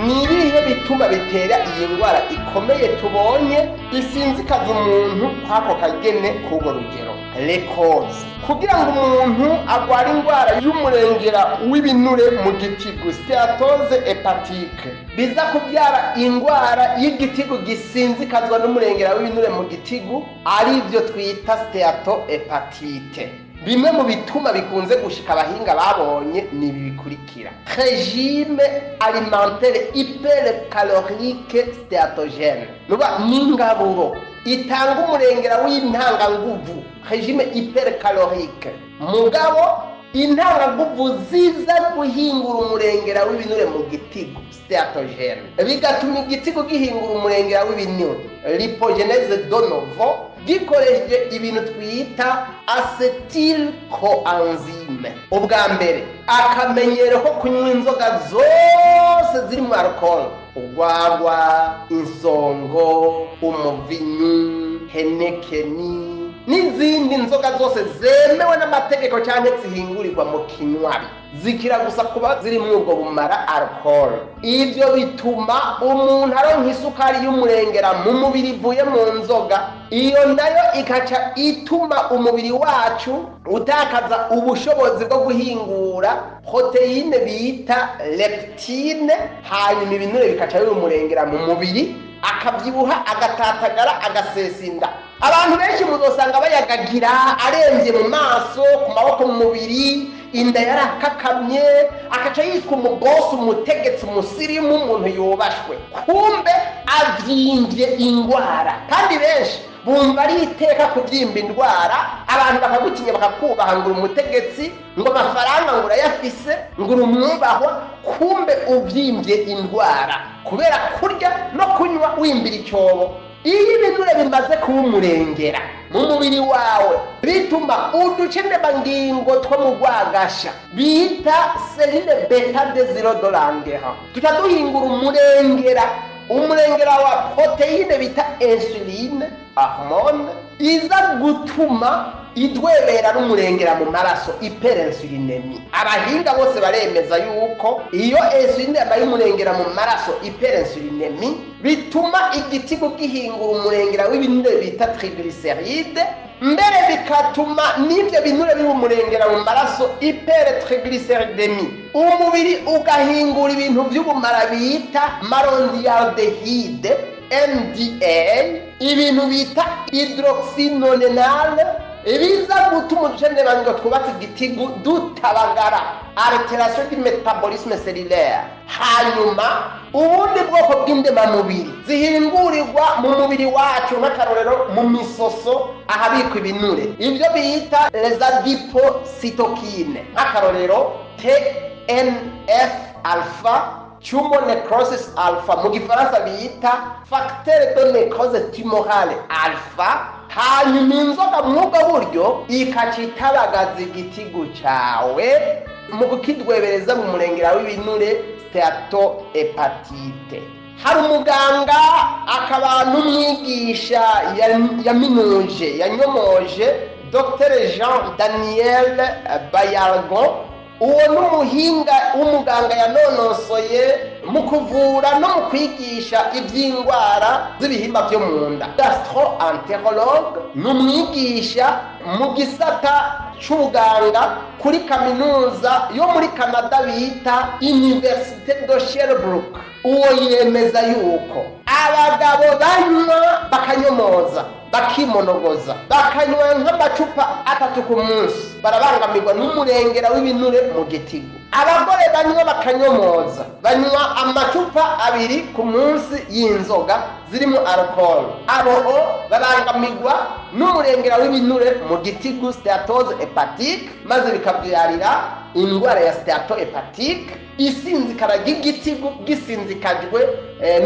"Ni ibihe bituma bitera iyi ndwara ikomeye tubonye isinzikaza umuntu kw'ako kagene k'urwo rugero?" Les causes kugira ngo umuntu agware indwara y'umurengera w'ibinure mu gitigu, stéatose hépatique, biza kubyara indwara y'igitigu gisinzikazwa n'umurengera w'ibinure mu gitigu, aribyo twita stéatohépatite. Bimwe mu bituma bikunze gushika abahinga babonye ni ibi bikurikira: régime alimentaire hypercalorique stéatogène, nuba n'ingaburo itanga umurengera w'intanganguvu, régime hypercalorique, mugabo intanganguvu ziza guhingura umurengera w'ibinure mu gitigu, stéatogène, bigatuma igitigu gihingura umurengera w'ibinure, lipogenèse de novo, gikoresheje ibintu twita acétyl coenzyme. Ubwa mbere, akamenyero ko kunywa inzoga zose ziri mu alcool: urwagwa, insongo, umuvinyu, Heineken n'izindi nzoga zose zemewe n'amategeko cyangwa zihingurirwa mu kinywabi, zikira gusa kuba ziri muri ubwo bumara, alcool. Ibyo bituma umuntu aronka isukari y'umurengera mu mubiri ivuye mu nzoga. Iyo nayo ikaca ituma umubiri wacu utakaza ubushobozi bwo guhingura protéine bita leptine, hanyuma ibinure bikaca bimurengera mu mubiri, akabyibuha, agatatagara, agasesa inda. Abantu benshi muzosanga bayagagira, arembye mu maso, ku maboko, mu mubiri, inda yarakakamye, akaca yitwa umubosi, umutegetsi, umusirimu, umuntu yubashwe, kumbe avyimbye indwara. Kandi benshi bumva ari iteka kubyimba indwara, abantu bakagutinya, bakakubaha ngo uri umutegetsi, ngo amafaranga ngo urayafise, ngo uri umwubahwa, kumbe ubyimbye indwara kubera kurya no kunywa wimbira icyobo. Iyo ibinure bimaze kuba umurengera mu mubiri wawe, bituma uducendemangingo two mu rwagasha bita cellules bêta des îlots de Langerhans tuca duhingura umurengera wa protéine bita insuline, hormone iza gutuma idwebera n'umurengera mu maraso, hyperinsulinémie. Abahinga bose baremeza yuko iyo insuline yabaye umurengera mu maraso, hyperinsulinémie, bituma igitigu gihingura umurengera w'ibinure bita triglycérides, mbere bikatuma n'ibyo binure biba umurengera mu maraso, hypertriglycéridémie, umubiri ugahingura ibintu by'ubumara bita malondialdéhyde, MDA, ibintu bita hydroxynonenal, ibiza gutuma uducendemangingo twubatse igitigu dutabagara, altération du métabolisme cellulaire. Hanyuma ubundi bwoko bw'indemamubiri zihingurirwa mu mubiri wacu, nk'akarorero mu misoso ahabikwa ibinure, ibyo bita les adipocytokines, nk'akarorero TNF alpha, tumor necrosis alpha, mu gifaransa bita facteur de nécrose tumorale alpha. Hanyuma inzoga mw'ubwo buryo ikaca itabagaza igitigu cawe mu kukidwebereza mu murengera w'ibinure, stéatohépatite. Hari umuganga akaba n'umwigisha yaminuje, yanyomoje, Dr Jean Daniel Baillargeon. Uwo ni umuhinga w'umuganga yanonosoye mu kuvura no mu kwigisha iby'indwara z'ibihimba byo mu nda, gastro-entérologue. Ni umwigisha mu gisata c'ubuganga kuri kaminuza yo muri Canada bita Université de Sherbrooke. Uwo yemeza yuko abagabo banywa bakanyomoza, bakimonogoza, bakanywa nk'amacupa 3 ku munsi, barabangamirwa n'umurengera w'ibinure mu gitigu. Abagore banywa bakanyomoza, banywa amacupa 2 ku munsi y'inzoga zirimo alcool, abo babangamirwa n'umurengera w'ibinure mu gitigu, stéatose hépatique, maze bikabyarira indwara ya stéatohépatite, isinzikara ry'igitigu gisinzikajwe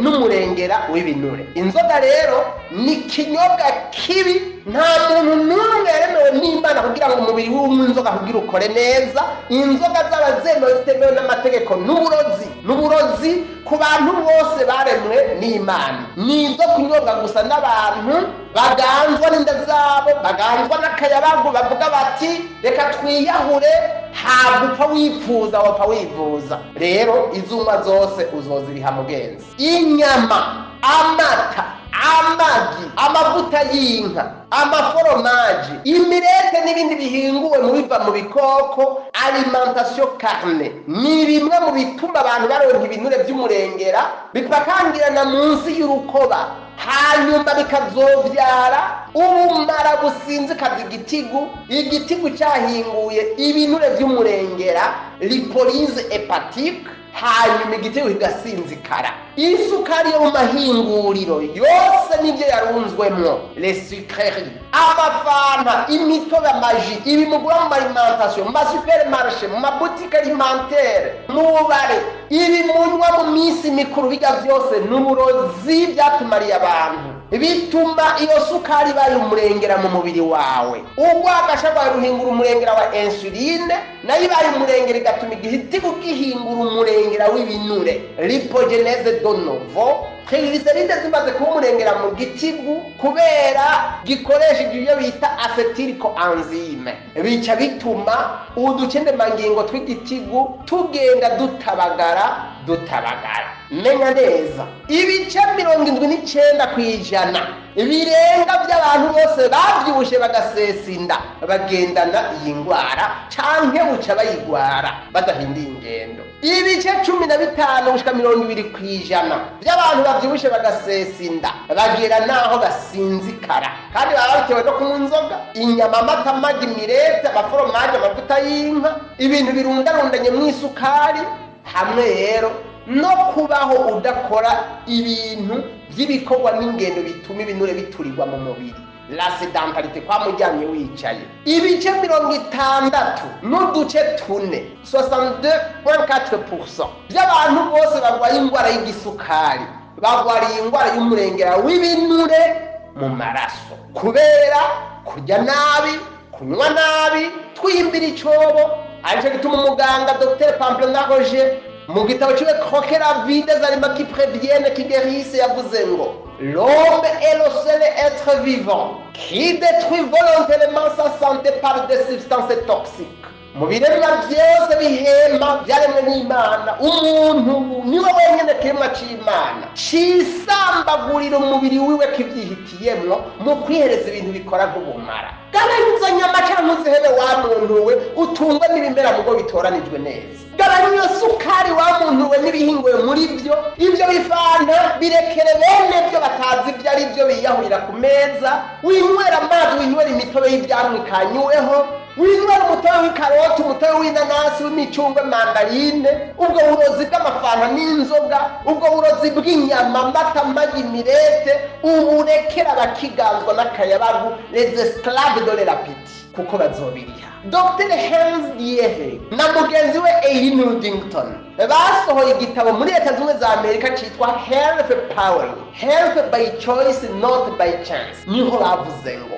n'umurengera w'ibinure. Inzoga rero ni ikinyobwa kibi. Nta muntu n'umwe yaremewe n'Imana kugira ngo umubiri w'unywe inzoga kugira ukore neza. Inzoga zaba zemewe, zitemewe n'amategeko, n'uburozi, n'uburozi ku bantu bose baremwe n'Imana. Ni izo kunyobwa gusa n'abantu. Baganzwa n'inda zabo, baganzwa n'akayabagu, bavuga bati reka twiyahure, ntabwo upfa wifuza, wapfa wivuza. Rero izuma zose uzoziriha mugenzi. Inyama, amata, amagi, amavuta y'inka, amaforomaji, imirete n'ibindi bihinguwe mu biva mu bikoko, alimentation carne, ni bimwe mu bituma abantu baronka ibinure by'umurengera bipakangirana munsi y'urukoba, hanyuma bikazovyara ubumara businzikaza igitigu, igitigu cyahinguye ibinure by'umurengera, lipolyse hépatique, hanyuma igitigu kigasinzikara. Isukari yo mu mahinguriro yose nibyo yarunzwemwo, les sucreries, amafanta, imitobe, amaji, ibi mugura mu alimentation, mu masupermarché, mu maboutique alimentaire, mu bubare, ibi munywa mu minsi mikuru, bijya byose n'uburozi byatumariye abantu. Bituma iyo sukari ibaye umurengera mu mubiri wawe, urwagasha rwawe ruhingura umurengera wa insuline, nayo ibaye umurengera igatuma igitigu gihingura umurengera w'ibinure, lipogenèse de novo. Triglycérides zimaze kuba umurengera mu gitigu kubera gikoresheje ibyo bita acétyl-coenzyme, bica bituma uducendemangingo tw'igitigu tugenda dutabagara dutabagara. Menya neza, ibice 79% birenga by'abantu bose bavyibushe bagasesa inda bagendana iyi ndwara canke buca bayigwara badahinduye ingendo. Ibice 15 gushika 20% by'abantu bavyibushe bagasesa inda bagera naho basinzikara, kandi baba bitewe no kunywa inzoga, inyama, amata, amagi, mirete, amaforomaje, amavuta y'inka, ibintu birundarundanye mu isukari, hamwe rero no kubaho udakora ibintu by'ibikorwa n'ingendo bituma ibinure biturirwa mu mubiri, la sédentarité, kwa mujyanye wicaye. Ibice 64.4, 62.4% by'abantu bose barwaye indwara y'igisukari barwariye indwara y'umurengera w'ibinure mu maraso kubera kurya nabi, kunywa nabi, twimbira icobo. Aricyo gituma umuganga Dr Pamplona Roger mu gitabo ciwe Croquer la vie, des aliments qui préviennent, qui guérissent, yavuze ngo: "L'homme est le seul être vivant qui détruit volontairement sa santé par des substances toxiques." Mu biremwa byose bihema byaremwe n'Imana, umuntu niwe wenyine kiremwa c'Imana cisambagurira umubiri wiwe kivyihitiyemwo mu kwihereza ibintu bikora nk'ubumara. Gabanya izo nyama canke uzihebe wa muntu we, utungwe n'ibimera mugo bitoranijwe neza. Gabanya iyo sukari wa muntu we n'ibihinguwe muri byo. Ibyo bifanta birekere bene byo batazi ibyo ari byo biyahurira ku meza. Winywera amazi, winywera imitobe y'ivyamwa ikanyuweho, winywera umutobe w'ikaroti, umutobe w'inanasi, w'imicungwe, mandarine. Ubwo burozi bw'amafanta n'inzoga, ubwo burozi bw'inyama, amata, amagi, mirete, uburekera abakiganzwa n'akayabagu, les esclaves de l'appétit, kuko bazobiriha. Dr Hans Diehe na mugenzi we Eileen Ludington basohoye igitabo muri Leta Zunze za Amerika cyitwa Health Power: Health by Choice, Not by Chance. Niho bavuze ngo: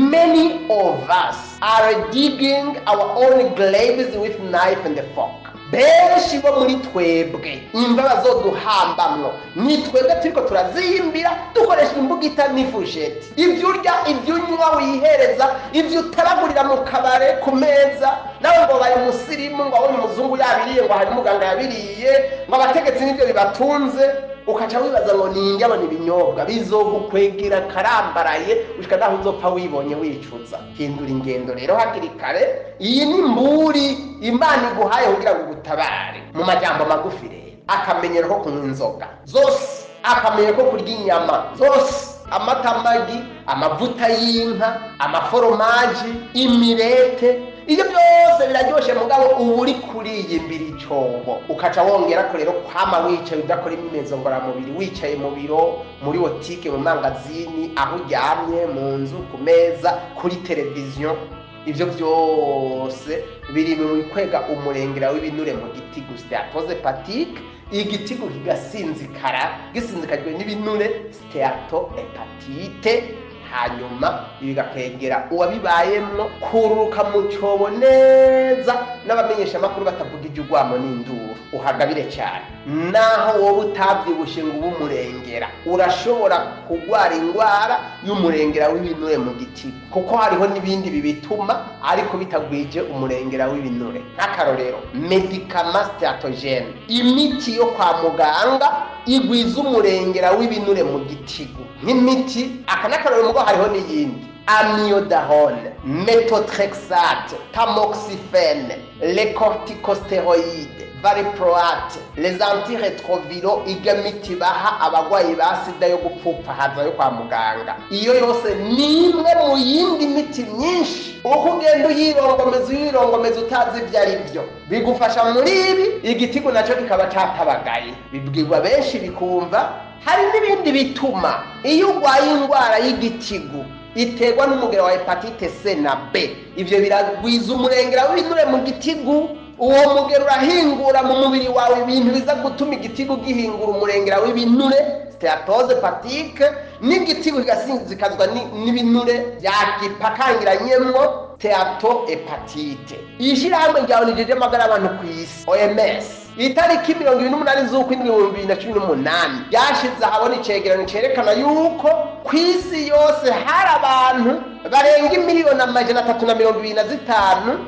"Many of us are digging our own graves with knife and fork." Benshi bo muri twebwe imva bazoduhambamwo ni twebwe turiko turaziyimbira dukoresha imbugita n'ifusheti. Ibyo urya, ibyo unywa wihereza, ibyo utaragurira mu kabare ku meza, nawe ngo bari musirimu, ngo abonye umuzungu yabiriye, ngo hari umuganga yabiriye, ngo abategetsi nibyo bibatunze, ukaca wibaza ngo ninjye abona ibinyobwa bizogukwegera karambaraye ushika naho uzopfa wibonye wicuza. Hindura ingendo rero hakiri kare. Iyi ni mburi Imana iguhaye kugira ngo ugutabare. Mu majambo magufi rero, akamenyero ko kunywa inzoga zose, akamenyero ko kurya inyama zose, amata, amagi, amavuta y'inka, amaforomaji, imirete, ibyo byose biraryoshe, mugabo uba uri kuriyimbira icobo. Ukaca wongera ko rero kwama wicaye udakora imyimenyerezo ngororamubiri, wicaye mu biro, muri botike, mu mangazini, aho uryamye, mu nzu, ku meza, kuri televiziyo, ibyo byose biri mu bikwega umurengera w'ibinure mu gitigu, stéatose hépatique. Igitigu kigasinzikara gisinzikajwe n'ibinure, stéatohépatite. Hanyuma bigakwegera uwabibayemwo kururuka mu cyobo neza n'abamenyeshamakuru batavuga iby'urwamo n'induru. Uhagabire cyane, naho wowe utabyibushe ngo ube umurengera, urashobora kurwara indwara y'umurengera w'ibinure mu gitigu, kuko hariho n'ibindi bibituma ariko bitagwije umurengera w'ibinure. Nk'akarorero, médicament stéatogène, imiti yo kwa muganga igwiza umurengera w'ibinure mu gitigu, nk'imiti aka n'akarorero, mugo hariho n'iyindi: amiodarone, méthotrexate, tamoxifène, les corticostéroïdes, valproate, les antirétroviraux, irya miti baha abagwayi ba sida yo gupfupfahaza yo kwa muganga. Iyo yose ni imwe mu yindi miti myinshi. Uko ugenda uyirongomeza, uyirongomeza utazi ibyo ari byo, bigufasha muri ibi, igitigu nacyo kikaba catabagaye. Bibwirwa benshi bikumva. Hari n'ibindi bituma iyo urwaye indwara y'igitigu iterwa n'umugera wa hépatite C na B, ivyo biragwiza umurengera w'ibinure mu gitigu. Uwo mugera urahingura mu mubiri wawe ibintu biza gutuma igitigu gihingura umurengera w'ibinure, stéatose hépatique, n'igitigu kigasinzikazwa n'ibinure byagipakangiranyemwo, stéatohépatite. Ishirahamwe rya ONU ry'amagara y'abantu ku isi, OMS, itariki 28 z'ukwindwi 2018 ryashize ahabona icegeranyo cerekana yuko ku isi yose hari abantu barenga 325 miliyoni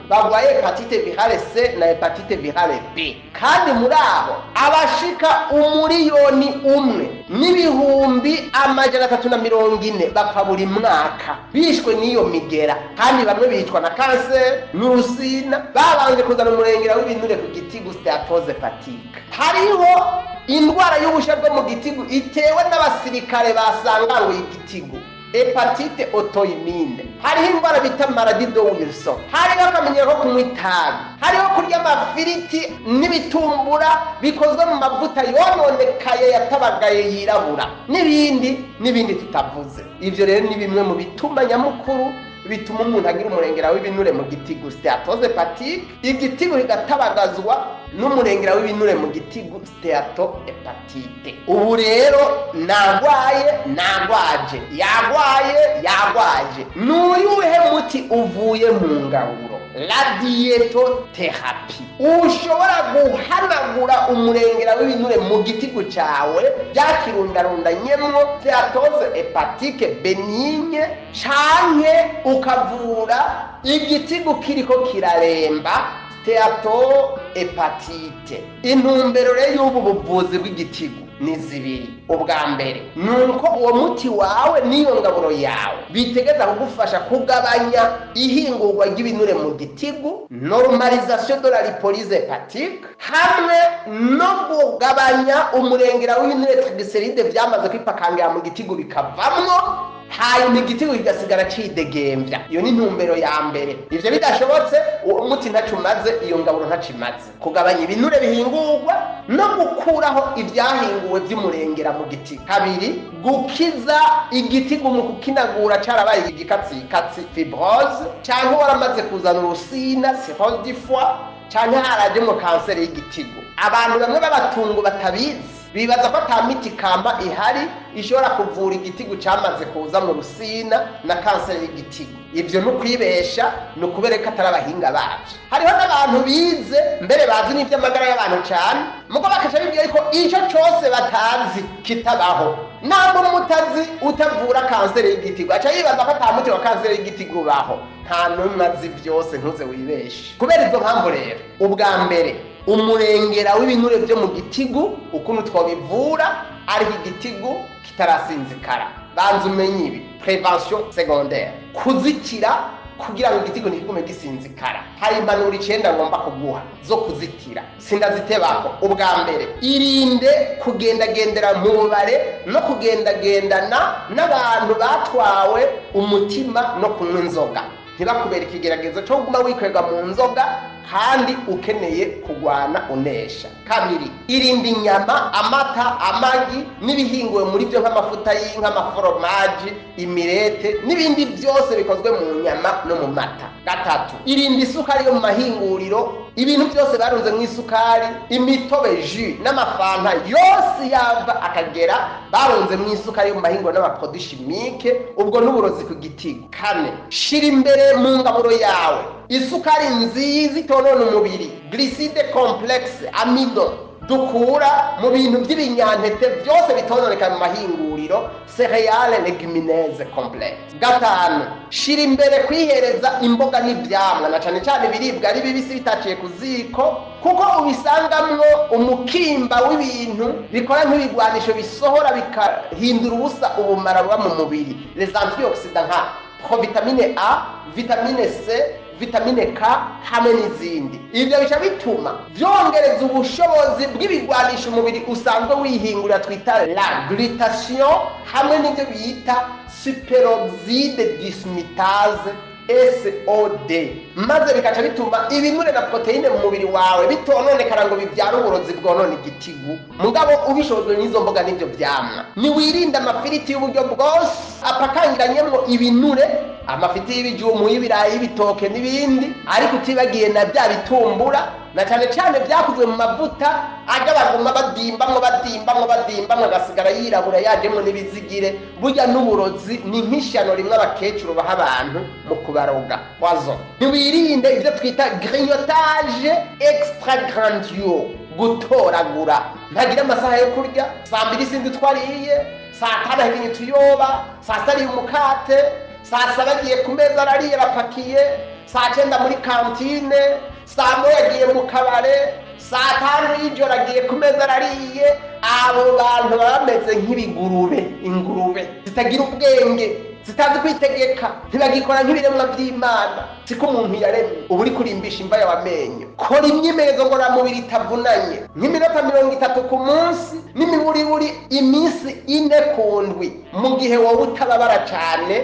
barwaye hépatite virale C na hépatite virale B, kandi muri abo abashika 1,34 miliyoni bapfa buri mwaka bishwe n'iyo migera, kandi bamwe bicwa na kanseri n'urusina babanje kuzana umurengera w'ibinure ku gitigu, stéatose hépatique. Hariho indwara y'ubusha bwo mu gitigu itewe n'abasirikare basanganguye igitigu, hépatite auto-immune. Hariho indwara bita maladie de Wilson. Hariho akamenyero ko kunywa itabi. Hariho kurya amafiriti n'ibitumbura bikozwe mu mavuta yononekaye, yatabagaye, yirabura, n'ibindi n'ibindi tutavuze. Ivyo rero ni bimwe mu bituma nyamukuru bituma umuntu agira umurengera w'ibinure mu gitigu, stéatose hépatique, igitigu kigatabagazwa n'umurengera w'ibinure mu gitigu, stéatohépatite. Ubu rero nagwaye, nagwaje, yagwaye, yagwaje, n'uyuhe muti uvuye mu ngaburo, la diétothérapie, ushobora guhanagura umurengera w'ibinure mu gitigu cyawe byakirundarundanyemwo, stéatose hépatique bénigne, canke ukavura igitigu kiriko kiraremba, stéatohépatite? Intumbero rero y'ubu buvuzi bw'igitigu ni zibiri. Ubwa mbere ni uko uwo muti wawe n'iyo ngaburo yawe bitegeza kugufasha kugabanya ihingurwa ry'ibinure mu gitigu, normalisation de la lipolyse hépatique, hamwe no kugabanya umurengera w'ibinure, triglycérides, vyamaze kwipakangira mu gitigu bikavamwo, hanyuma igitigu kigasigara cidegembya. Iyo ni intumbero ya mbere. Ivyo bidashobotse, uwo muti ntaco umaze, iyo ngaburo ntaco imaze. Kugabanya ibinure bihingurwa no gukuraho ibyahinguwe vy'umurengera mu giti. Kabiri, gukiza igitigu mu kukinagura carabaye igikatsikatsi, fibrose, canke waramaze kuzana urusina, cirrhose du foie, canke harajemwo kanseri y'igitigu. Abantu bamwe b'abatungu batabizi bibaza ko ata miti kama ihari ishobora kuvura igitigu cyamaze kuza mu rusina na kanseri y'igitigu. Ivyo ni ukwibesha, ni ukubereka atari abahinga bacu. Hariho n'abantu bize mbere, bazi n'ivy'amagara y'abantu cane, mugo bakaca bibwira yuko ico cose batazi kitabaho. Ntabwo mutazi utavura kanseri y'igitigu, aca yibaza ko ata muti wa kanseri y'igitigu ubaho. Nta n'umwe azi vyose, ntuze wibeshe. Kubera izo mpamvu rero, ubwa mbere, umurengera w'ibinure byo mu gitigu, ukuntu twabivura ariko igitigu kitarasinzikara, banza umenye ibi: prévention secondaire, kuzitira kugira ngo igitigu ntikigume gisinzikara. Hari impanuro 9 ngomba kuguha zo kuzitira, sindazitebako. Ubwa mbere, irinde kugendagendera mu bubare no kugendagendana n'abantu batwawe umutima no kunywa inzoga. Ntibakubera ikigeragezo cyo kuguma wikwega mu nzoga. Kandi ukeneye kugwana unesha. Kabiri, irinde inyama, amata, amagi n'ibihinguwe muri byo nk'amafuta y'inka, amaforomaji, imirete n'ibindi byose bikozwe mu nyama no mu mata. Gatatu, irinde isukari yo mu mahinguriro, ibintu byose barunze mu isukari, imitobe, jus n'amafanta yose yava akagera barunze mu isukari yo mu mahinguriro n'ama produits chimiques, ubwo n'uburozi ku gitigu. Kane, shira imbere mu ngaburo yawe isukari nziza itonona umubiri, glucides complexes, amidon, dukura mu bintu by'ibinyantete byose bitononeka mu mahinguriro, céréales, légumineuses complètes. Gatanu, shira imbere kwihereza imboga n'ivyamwa, na cane cane ibiribwa ari bibisi bitaciye ku ziko, kuko ubisangamwo umukimba w'ibintu bikora nk'ibigwanisho bisohora bikahindura ubusa ubumara buba mu mubiri, les antioxydants, nka provitamine A, vitamine C, vitamine K hamwe n'izindi. Ibyo bica bituma byongereza ubushobozi bw'ibigwanisho umubiri usanzwe wihingurira twita la glutathion, hamwe n'ibyo bita superoxyde dismutase, SOD, maze bikaca bituma ibinure na protéine mu mubiri wawe bitononekara ngo bibyare uburozi bwonona igitigu. Mugabo ubishobojwe n'izo mboga n'ibyo vyamwa. Niwirinde amafiriti y'uburyo bwose apakangiranyemwo ibinure, amafiti y'ibijumu, y'ibirayi, y'ibitoke n'ibindi, ariko utibagiye na bya bitumbura, na cyane cyane byakozwe mu mavuta ajya baguma badimbamwo, badimbamwo, badimbamwo, agasigara yirabura yajemwo n'ibizigire. Burya n'uburozi, ni nk'ishyano rimwe abakecuru baha abantu mu kubaroga poison. Ntiwirinde ibyo twita grignotage extra grandiose, gutoragura, ntagira amasaha yo kurya: saa 2 sinzi twariye, saa 5 ahekenye utuyoba, saa 6 ariye umukate, saa 7 agiye ku meza arariye arapakiye, saa 9 muri cantine, saa 1 agiye mu kabare, saa 5 y'ijoro agiye ku meza arariye. Abo bantu baba bameze nk'ibigurube, ingurube zitagira ubwenge, zitazi kwitegeka, ntibagikora nk'ibiremwa by'Imana, siko umuntu yaremye. Uba uri kurimbisha imva yawe amenyo. Kora imyimenyerezo ngororamubiri itavunanye, nk'iminota 30 ku munsi, n'imiburiburi iminsi 4 ku ndwi, mu gihe wowe utababara cyane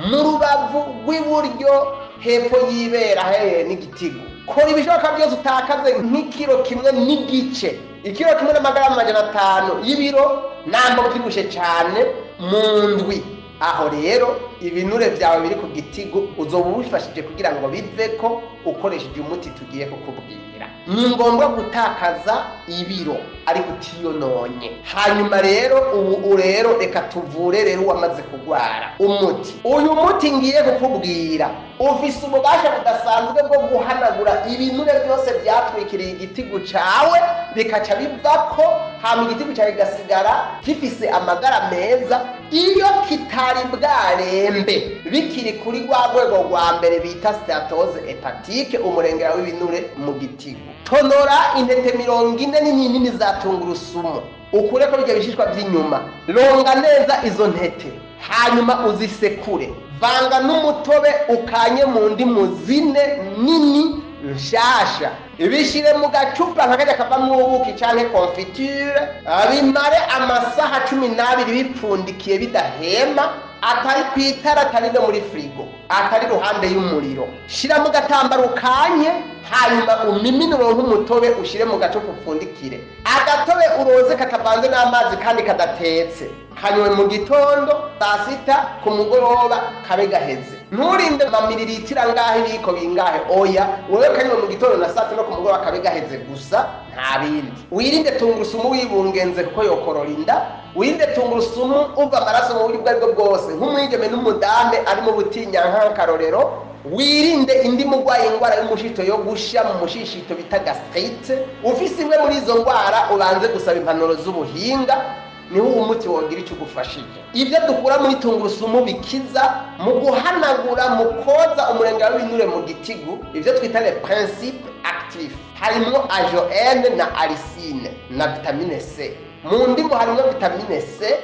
mu rubavu rw'iburyo hepfo y'ibera hehe n'igitigu. Kora ibishoboka byose utakaze nk'ikiro 1.5, ikiro 1 n'amagarama 500 y'ibiro, namba ubyibushe cyane, mu ndwi. Aho rero ibinure byawe biri ku gitigu uzoba ubifashije kugira ngo bive ko ukoresheje umuti tugiye kukubwira. Ni ngombwa gutakaza ibiro ariko utiyononye. Hanyuma rero ubu rero reka tuvure rero uwamaze kurwara. Umuti, uyu muti ngiye kukubwira, ufise ububasha budasanzwe bwo guhanagura ibinure byose byatwikiriye igitigu cawe, bikaca bivako, hama igitigu cyawe kigasigara gifise amagara meza iyo kitari bwarembe, bikiri kuri rwa rwego rwa mbere bita stéatose hépatique, umurengera w'ibinure mu gitigu. Tonora intete 40 nini nini za tungurusumu, ukureko bijya bishishwa by'inyuma. Ronga neza izo ntete, hanyuma uzisekure. Vanga n'umutobe ukanye mu ndimu zine nini nshasha, ibishire mu gacupa nka kajya kavamwo ubuki canke confiture. Bimare amasaha 12 bipfundikiye, bidahema, atari ku itara, atari no muri frigo, atari ruhande y'umuriro. Shira mu gatambaro kanye, hanyuma umimine, uronke umutobe, ushire mu gacupa upfundikire. Agatobe uroze katavanze n'amazi kandi kadatetse, kanywe mu gitondo, saa 6, ku mugoroba, kabe gaheze. Nturinde amamiriritira ngahe, ibiyiko bingahe, oya. Wewe kanywe mu gitondo na saa 6 no ku mugoroba, kabe gaheze gusa, nta bindi. Wirinde tungurusumu wibungenze kuko yokorora inda. Wirinde tungurusumu uva amaraso mu buryo ubwo aribwo bwose, nk'umwigeme n'umudame ari mu butinyanka nk'akarorero. Wirinde indimu urwaye indwara y'umushito, yo gusha mu mushishito bita gastrite. Ufise imwe muri izo ndwara, ubanze gusaba impanuro z'ubuhinga, niho umuti wogira icyo ugufashije. Ibyo dukura muri tungurusumu bikiza mu guhanagura, mu koza umurengera w'ibinure mu gitigu, ibyo twita les principes actifs, harimo ajoène na allicine na vitamine C. Mu ndimu harimo vitamine C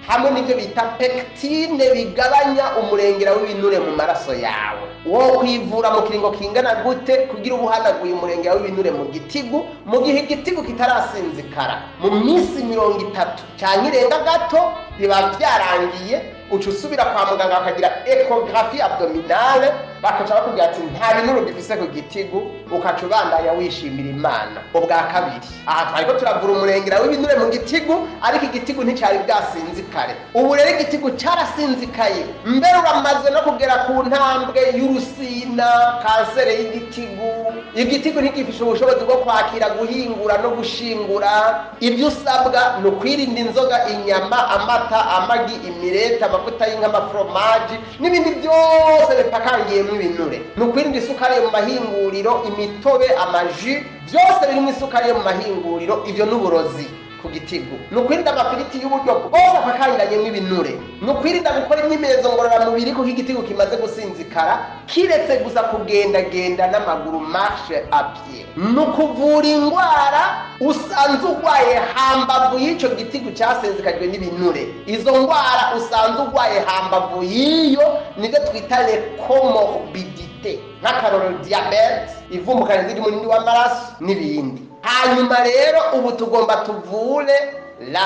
hamwe n'ibyo bita pectine, bigabanya umurengera w'ibinure mu maraso yawe. Wo kwivura mu kiringo kingana gute kugira ubuhanaguye umurengera w'ibinure mu gitigu mu gihe igitigu kitarasinzikara? Mu minsi 30 cyangwa irenga gato biba byarangiye. Uca usubira kwa muganga bakagira échographie abdominale, bakaca bakubwira ati nta binure ugifise ku gitigu, ukaca ubandanya wishimira Imana. Ubwa kabiri, aha twariko turavura umurengera w'ibinure mu gitigu, ariko igitigu nticari bwasinzikare. Ubu rero igitigu carasinzikaye, mbere uramaze no kugera ku ntambwe y'urusina, kansere y'igitigu. Igitigu ntigifishe ubushobozi bwo kwakira, guhingura no gushingura. Ibyo usabwa ni ukwirinda inzoga, inyama, amata, amagi, imirete, amavuta y'inka, amaforomaji n'ibindi byose bipakangiyemo ibinure. Ni ukwirinda isukari yo mu mahinguriro, imitobe, amaji, byose birimo isukari yo mu mahinguriro, ibyo ni uburozi ku gitigu. Ni ukwirinda amafiriti y'uburyo bwose apakanganyemo ibinure. Ni ukwirinda gukora imyimenyerezo ngororamubiri kuko igitigu kimaze gusinzikara, kiretse gusa kugendagenda n'amaguru, marche à pied. Ni ukuvura indwara usanze urwaye hambavu y'icyo gitigu cyasinzikajwe n'ibinure. Izo ndwara usanze urwaye hambavu y'iyo nibyo twita les comorbidités, nk'akarorero diabète, ivumbuka ry'umunini w'amaraso n'ibindi. Hanyuma rero ubu tugomba tuvure la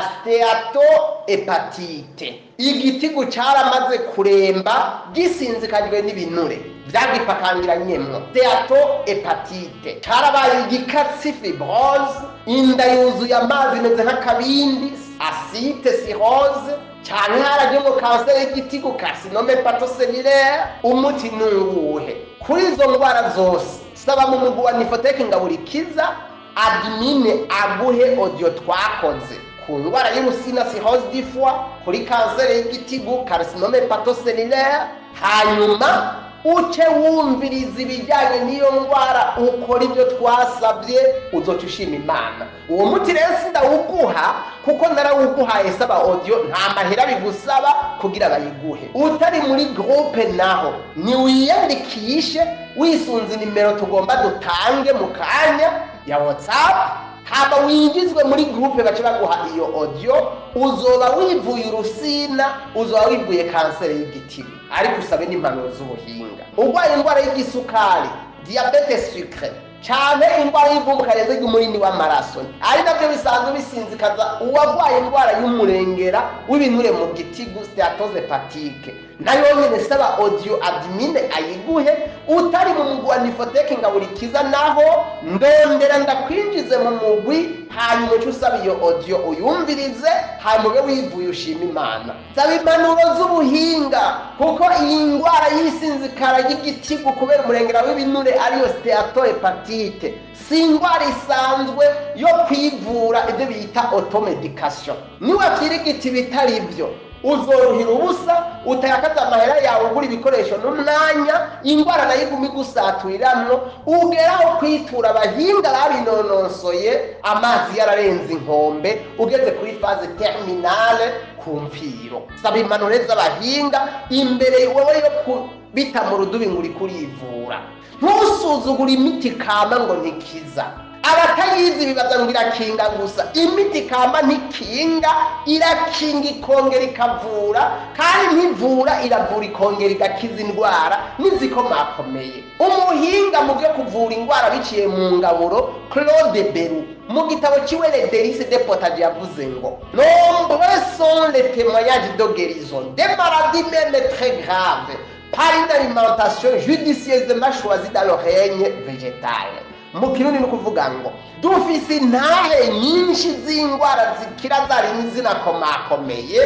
stéatohépatite. Igitigu cyaramaze kuremba, gisinzikajwe n'ibinure byagipakangiranyemwo. Stéatohépatite cyarabaye igikatsi, fibrose, inda yuzuye amazi imeze nk'akabindi, ascite, cirrhose, cyane harajemo kanseri y'igitigu, carcinome hépatocellulaire. Umuti ni uwuhe kuri izo ndwara zose? Saba mu mugwi wa Nifoteke Ngaburikiza, admin aguhe audio twakoze ku ndwara y'urusina, cirrhose du foie, kuri kanseri y'igitigu, carcinome hépatocellulaire, hanyuma uce wumviriza ibijyanye n'iyo ndwara, ukora ibyo twasabye, uzoca ushima Imana. Uwo muti rero sindawuguha kuko narawuguhaye. Saba audio, nta mahera bigusaba kugira bayiguhe. Utari muri groupe naho niwiyandikishe wisunze nimero tugomba dutange mu kanya ya WhatsApp, haba winjizwe muri groupe, bace baguha iyo audio. Uzoba wivuye urusina, uzoba wivuye kanseri y'igitigu, ariko usabe n'impanuro z'ubuhinga. Urwaye indwara y'igisukari, diabète sucré, cyane indwara y'ivumbuka ry'umurindi w'amaraso, ari nabyo bisanzwe bisinzikaza uwarwaye indwara y'umurengera w'ibinure mu gitigu, stéatose hépatique, nayo nyine saba audio, admin ayiguhe. Utari mu mugwi wa Nifoteke Ngaburikiza naho, ndondera ndakwinjize mu mugwi, hanyuma uce usaba iyo audio, uyumvirize, hanyuma ube wivuye, ushima Imana. Saba impanuro z'ubuhinga, kuko iyi ndwara y'isinzikara ry'igitigu kubera umurengera w'ibinure, ariyo stéatohépatite, si indwara isanzwe yo kwivura, ibyo bita automédication. Niwavyirigita ibitari byo, uzoruhira ubusa, utayakaza amahera yawe ugura ibikoresho n'umwanya, indwara nayo iguma igusaturiramwo, ugeraho kwitura abahinga babinonosoye amazi yararenze inkombe, ugeze kuri phase terminale, ku mpfiro. Saba impanuro z'abahinga imbere wowe yo kubita mu rudubi ngo uriko urivura. Ntusuzugure imiti kama ngo ntikiza. Abatayizi bibaza ngo irakinga gusa. Imiti kama ntikinga, irakinga ikongera ikavura, kandi ntivura, iravura ikongera igakiza indwara n'izikomakomeye. Umuhinga mu byo kuvura indwara biciye mu ngaburo, Claude Berrou, mu gitabo ciwe Les délices des potagers, yavuze ngo: "Nombreux sont les témoignages de guérison des maladies même très graves par une alimentation judicieusement choisie dans le règne végétal." Mu Kirundi ni ukuvuga ngo dufise intahe nyinshi z'indwara zikira zari zinakomakomeye,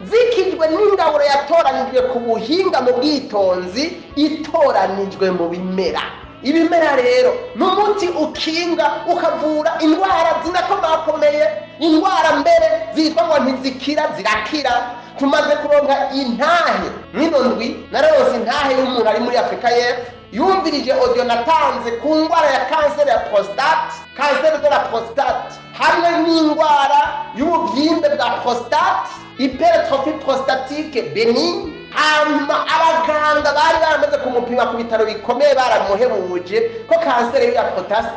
zikijwe n'ingaburo yatoranijwe ku buhinga, mu bwitonzi, itoranijwe mu bimera. Ibimera rero ni umuti ukinga ukavura indwara zinakomakomeye, indwara mbere zitwa ngo ntizikira zirakira. Tumaze kuronka intahe mwino ndwi. Nararonse intahe y'umuntu ari muri Afurika y'Epfo, yumvirije audio natanze ku ndwara ya kanseri ya prostate, cancer de la prostate, hamwe n'indwara y'ububyimbe bwa prostate, hypertrophie prostatique bénigne. Hanyuma abaganga bari baramaze kumupima ku bitaro bikomeye, baramuhebuje ko kanseri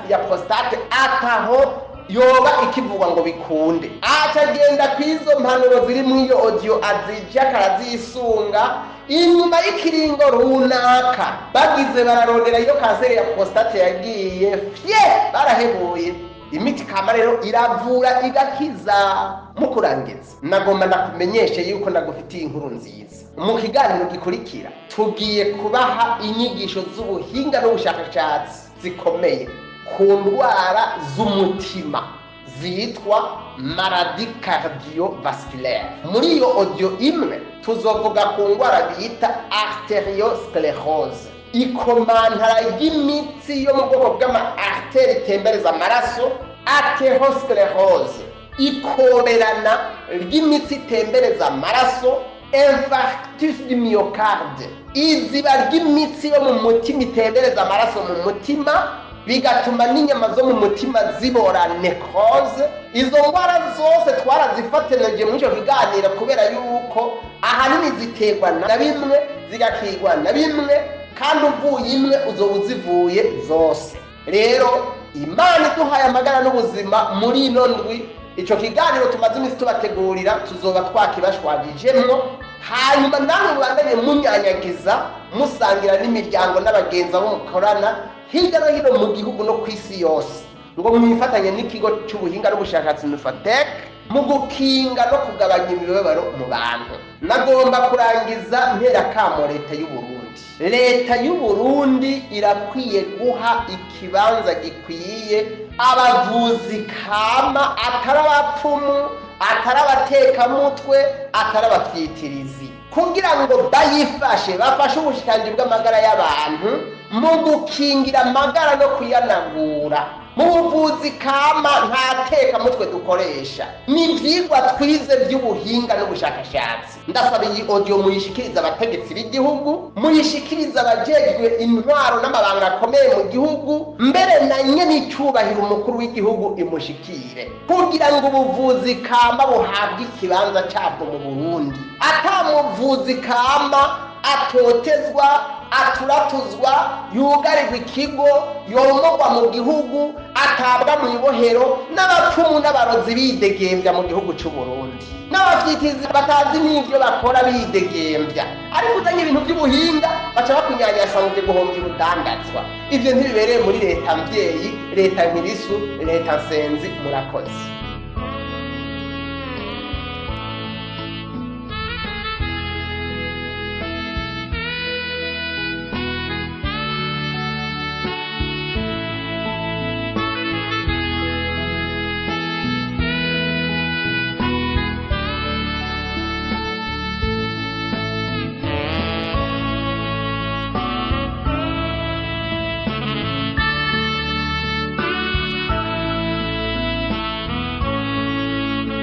ya prostate ataho yoba ikivugwa ngo bikunde. Acagenda kw'izo mpanuro ziri muri iyo audio, azija akarazisunga. Inyuma y'ikiringo runaka bagize bararondera iyo kanseri ya prostate yagiye, fye, barahebuye. Imiti kama rero iravura igakiza. Mu kurangiza, nagomba ndakumenyeshe yuko ndagufitiye inkuru nziza. Mu kiganiro gikurikira tugiye kubaha inyigisho z'ubuhinga n'ubushakashatsi zikomeye ku ndwara z'umutima zitwa maladie cardiovasculaire. Muri iyo audio imwe tuzovuga ku ndwara bita arteriosclerose, ikomantara ry'imitsi yo mu bwoko bw'ama artère itembereza amaraso, atherosclerose, ikoberana ry'imitsi itembereza amaraso, infarctus du myocarde, iziba ry'imitsi yo mu mutima itembereza amaraso mu mutima, bigatuma n'inyama zo mu mutima zibora, nécrose. Izo ndwara zose twarazifatanije muri icyo kiganiro, kubera yuko ahanini ziterwa na bimwe, zigakigwa na bimwe, kandi uvuye imwe uzoba uzivuye zose. Rero Imana iduhaye amagara n'ubuzima, muri ino ndwi icyo kiganiro tumaze iminsi tubategurira tuzoba twakibashwagijemwo. Hanyuma namwe mubandanye munyanyagiza, musangira n'imiryango n'abagenzi abo mukorana hirya no hino mu gihugu no ku isi yose, ngo mwifatanye n'ikigo cy'ubuhinga n'ubushakashatsi Mifatec mu gukinga no kugabanya imibabaro mu bantu. Nagomba kurangiza ntera kamo leta y'u Burundi. Leta y'u Burundi irakwiye guha ikibanza gikwiye abavuzi kama, atari abapfumu, atari abatekamutwe, atari abafyitirizi, kugira ngo bayifashe, bafashe ubushikiranganji bw'amagara y'abantu mu gukingira amagara no kuyanagura. Mu buvuzi kama nta tekamutwe dukoresha, ni ivyigwa twize by'ubuhinga n'ubushakashatsi. Ndasaba iyi audio muyishikiriza abategetsi b'igihugu, muyishikiriza abajejwe intwaro n'amabanga akomeye mu gihugu, mbere na nyene icubahiro umukuru w'igihugu imushikire, kugira ngo ubuvuzi kama buhabwe ikibanza cabwo mu Burundi. Ata muvuzi kama atotezwa, aturatuzwa, yugarirwa ikigo, yomogwa mu gihugu, atabwa mu ibohero, n'abapfumu n'abarozi bidegembya mu gihugu cy'u Burundi, n'abafyitizi batazi n'ivyo bakora bidegembya. Ariko uzanye ibintu by'ubuhinga baca bakunyanyasa ngo uje guhombya urudandazwa. Ivyo ntibibereye muri leta mvyeyi, leta nkirisu, leta nsenzi. Murakoze.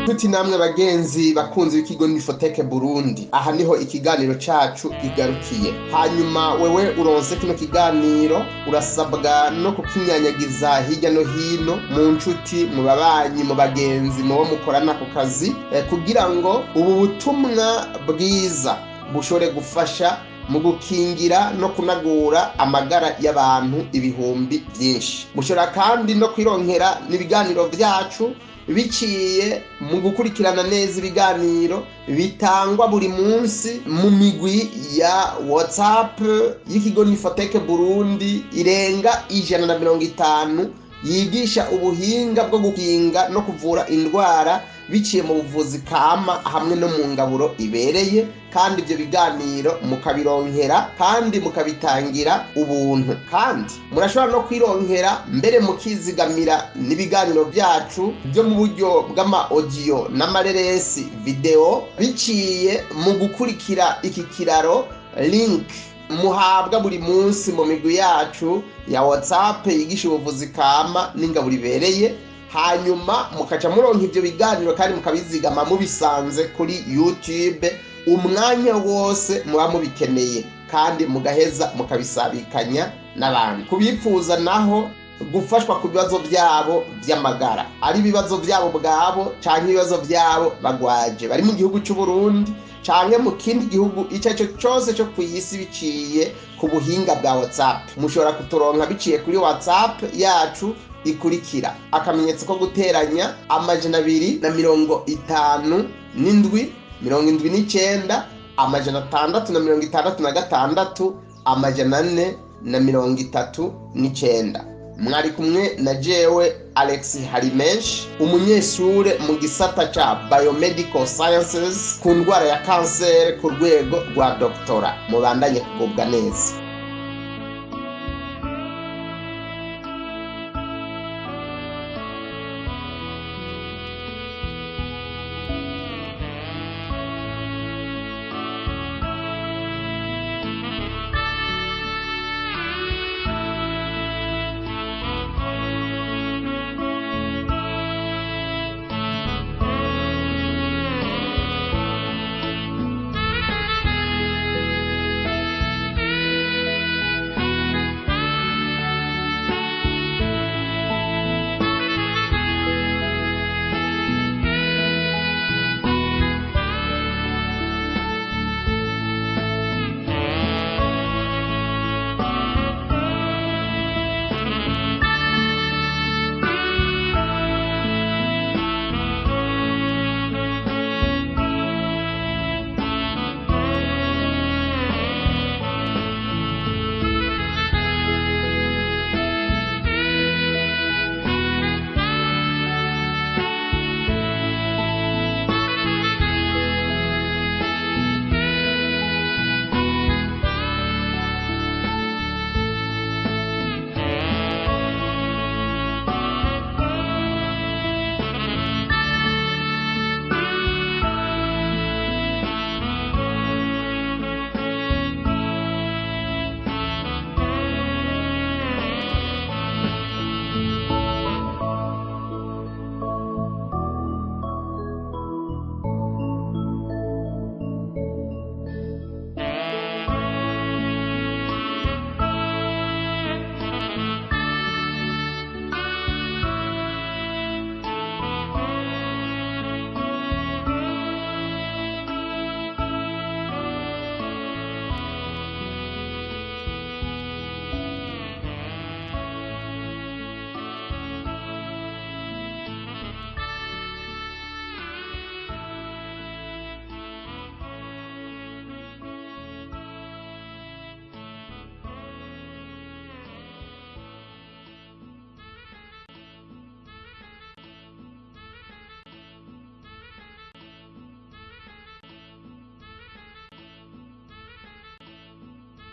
Nshuti namwe bagenzi bakunzi b'ikigo Nifoteke Burundi, aha niho ikiganiro cacu kigarukiye. Hanyuma wewe uronse kino kiganiro, urasabwa no kukinyanyagiza hirya no hino mu nshuti, mu babanyi, mu bagenzi, mu bo mukorana ku kazi, kugira ngo ubu butumwa bwiza bushobore gufasha mu gukingira no kunagura amagara y'abantu ibihumbi byinshi. Mushobora kandi no kwironkera n'ibiganiro byacu biciye mu gukurikirana neza ibiganiro bitangwa buri munsi mu migwi ya WhatsApp y'ikigo Nifoteke Burundi irenga 150, yigisha ubuhinga bwo gukinga no kuvura indwara biciye mu buvuzi kama hamwe no mu ngaburo ibereye. Kandi ibyo biganiro mukabironkera kandi mukabitangira ubuntu. Kandi murashobora no kwironkera mbere mukizigamira n'ibiganiro byacu byo mu buryo bw'ama audio n'amareresi video, biciye mu gukurikira iki kiraro link muhabwa buri munsi mu migwi yacu ya WhatsApp yigisha ubuvuzi kama n'ingaburo ibereye. Hanyuma mukaca muronka ivyo biganiro kandi mukabizigama mubisanze kuri YouTube umwanya wose muba mubikeneye, kandi mugaheza mukabisabikanya n'abandi. Kubipfuza naho gufashwa ku bibazo byabo by'amagara, ari ibibazo byabo bwabo canke ibibazo byabo bagwaje bari mu gihugu cy'u Burundi canke mu kindi gihugu icyo aricyo cyose cyo ku isi, biciye ku buhinga bwa WhatsApp, mushobora kuturonka biciye kuri WhatsApp yacu ikurikira: akamenyetso ko guteranya 257 79 666 439. Mwari kumwe na jewe Alex Harimenshi, umunyeshure mu gisata ca Biomedical Sciences ku ndwara ya kanseri ku rwego rwa doctorat. Mubandanye kugubwa neza.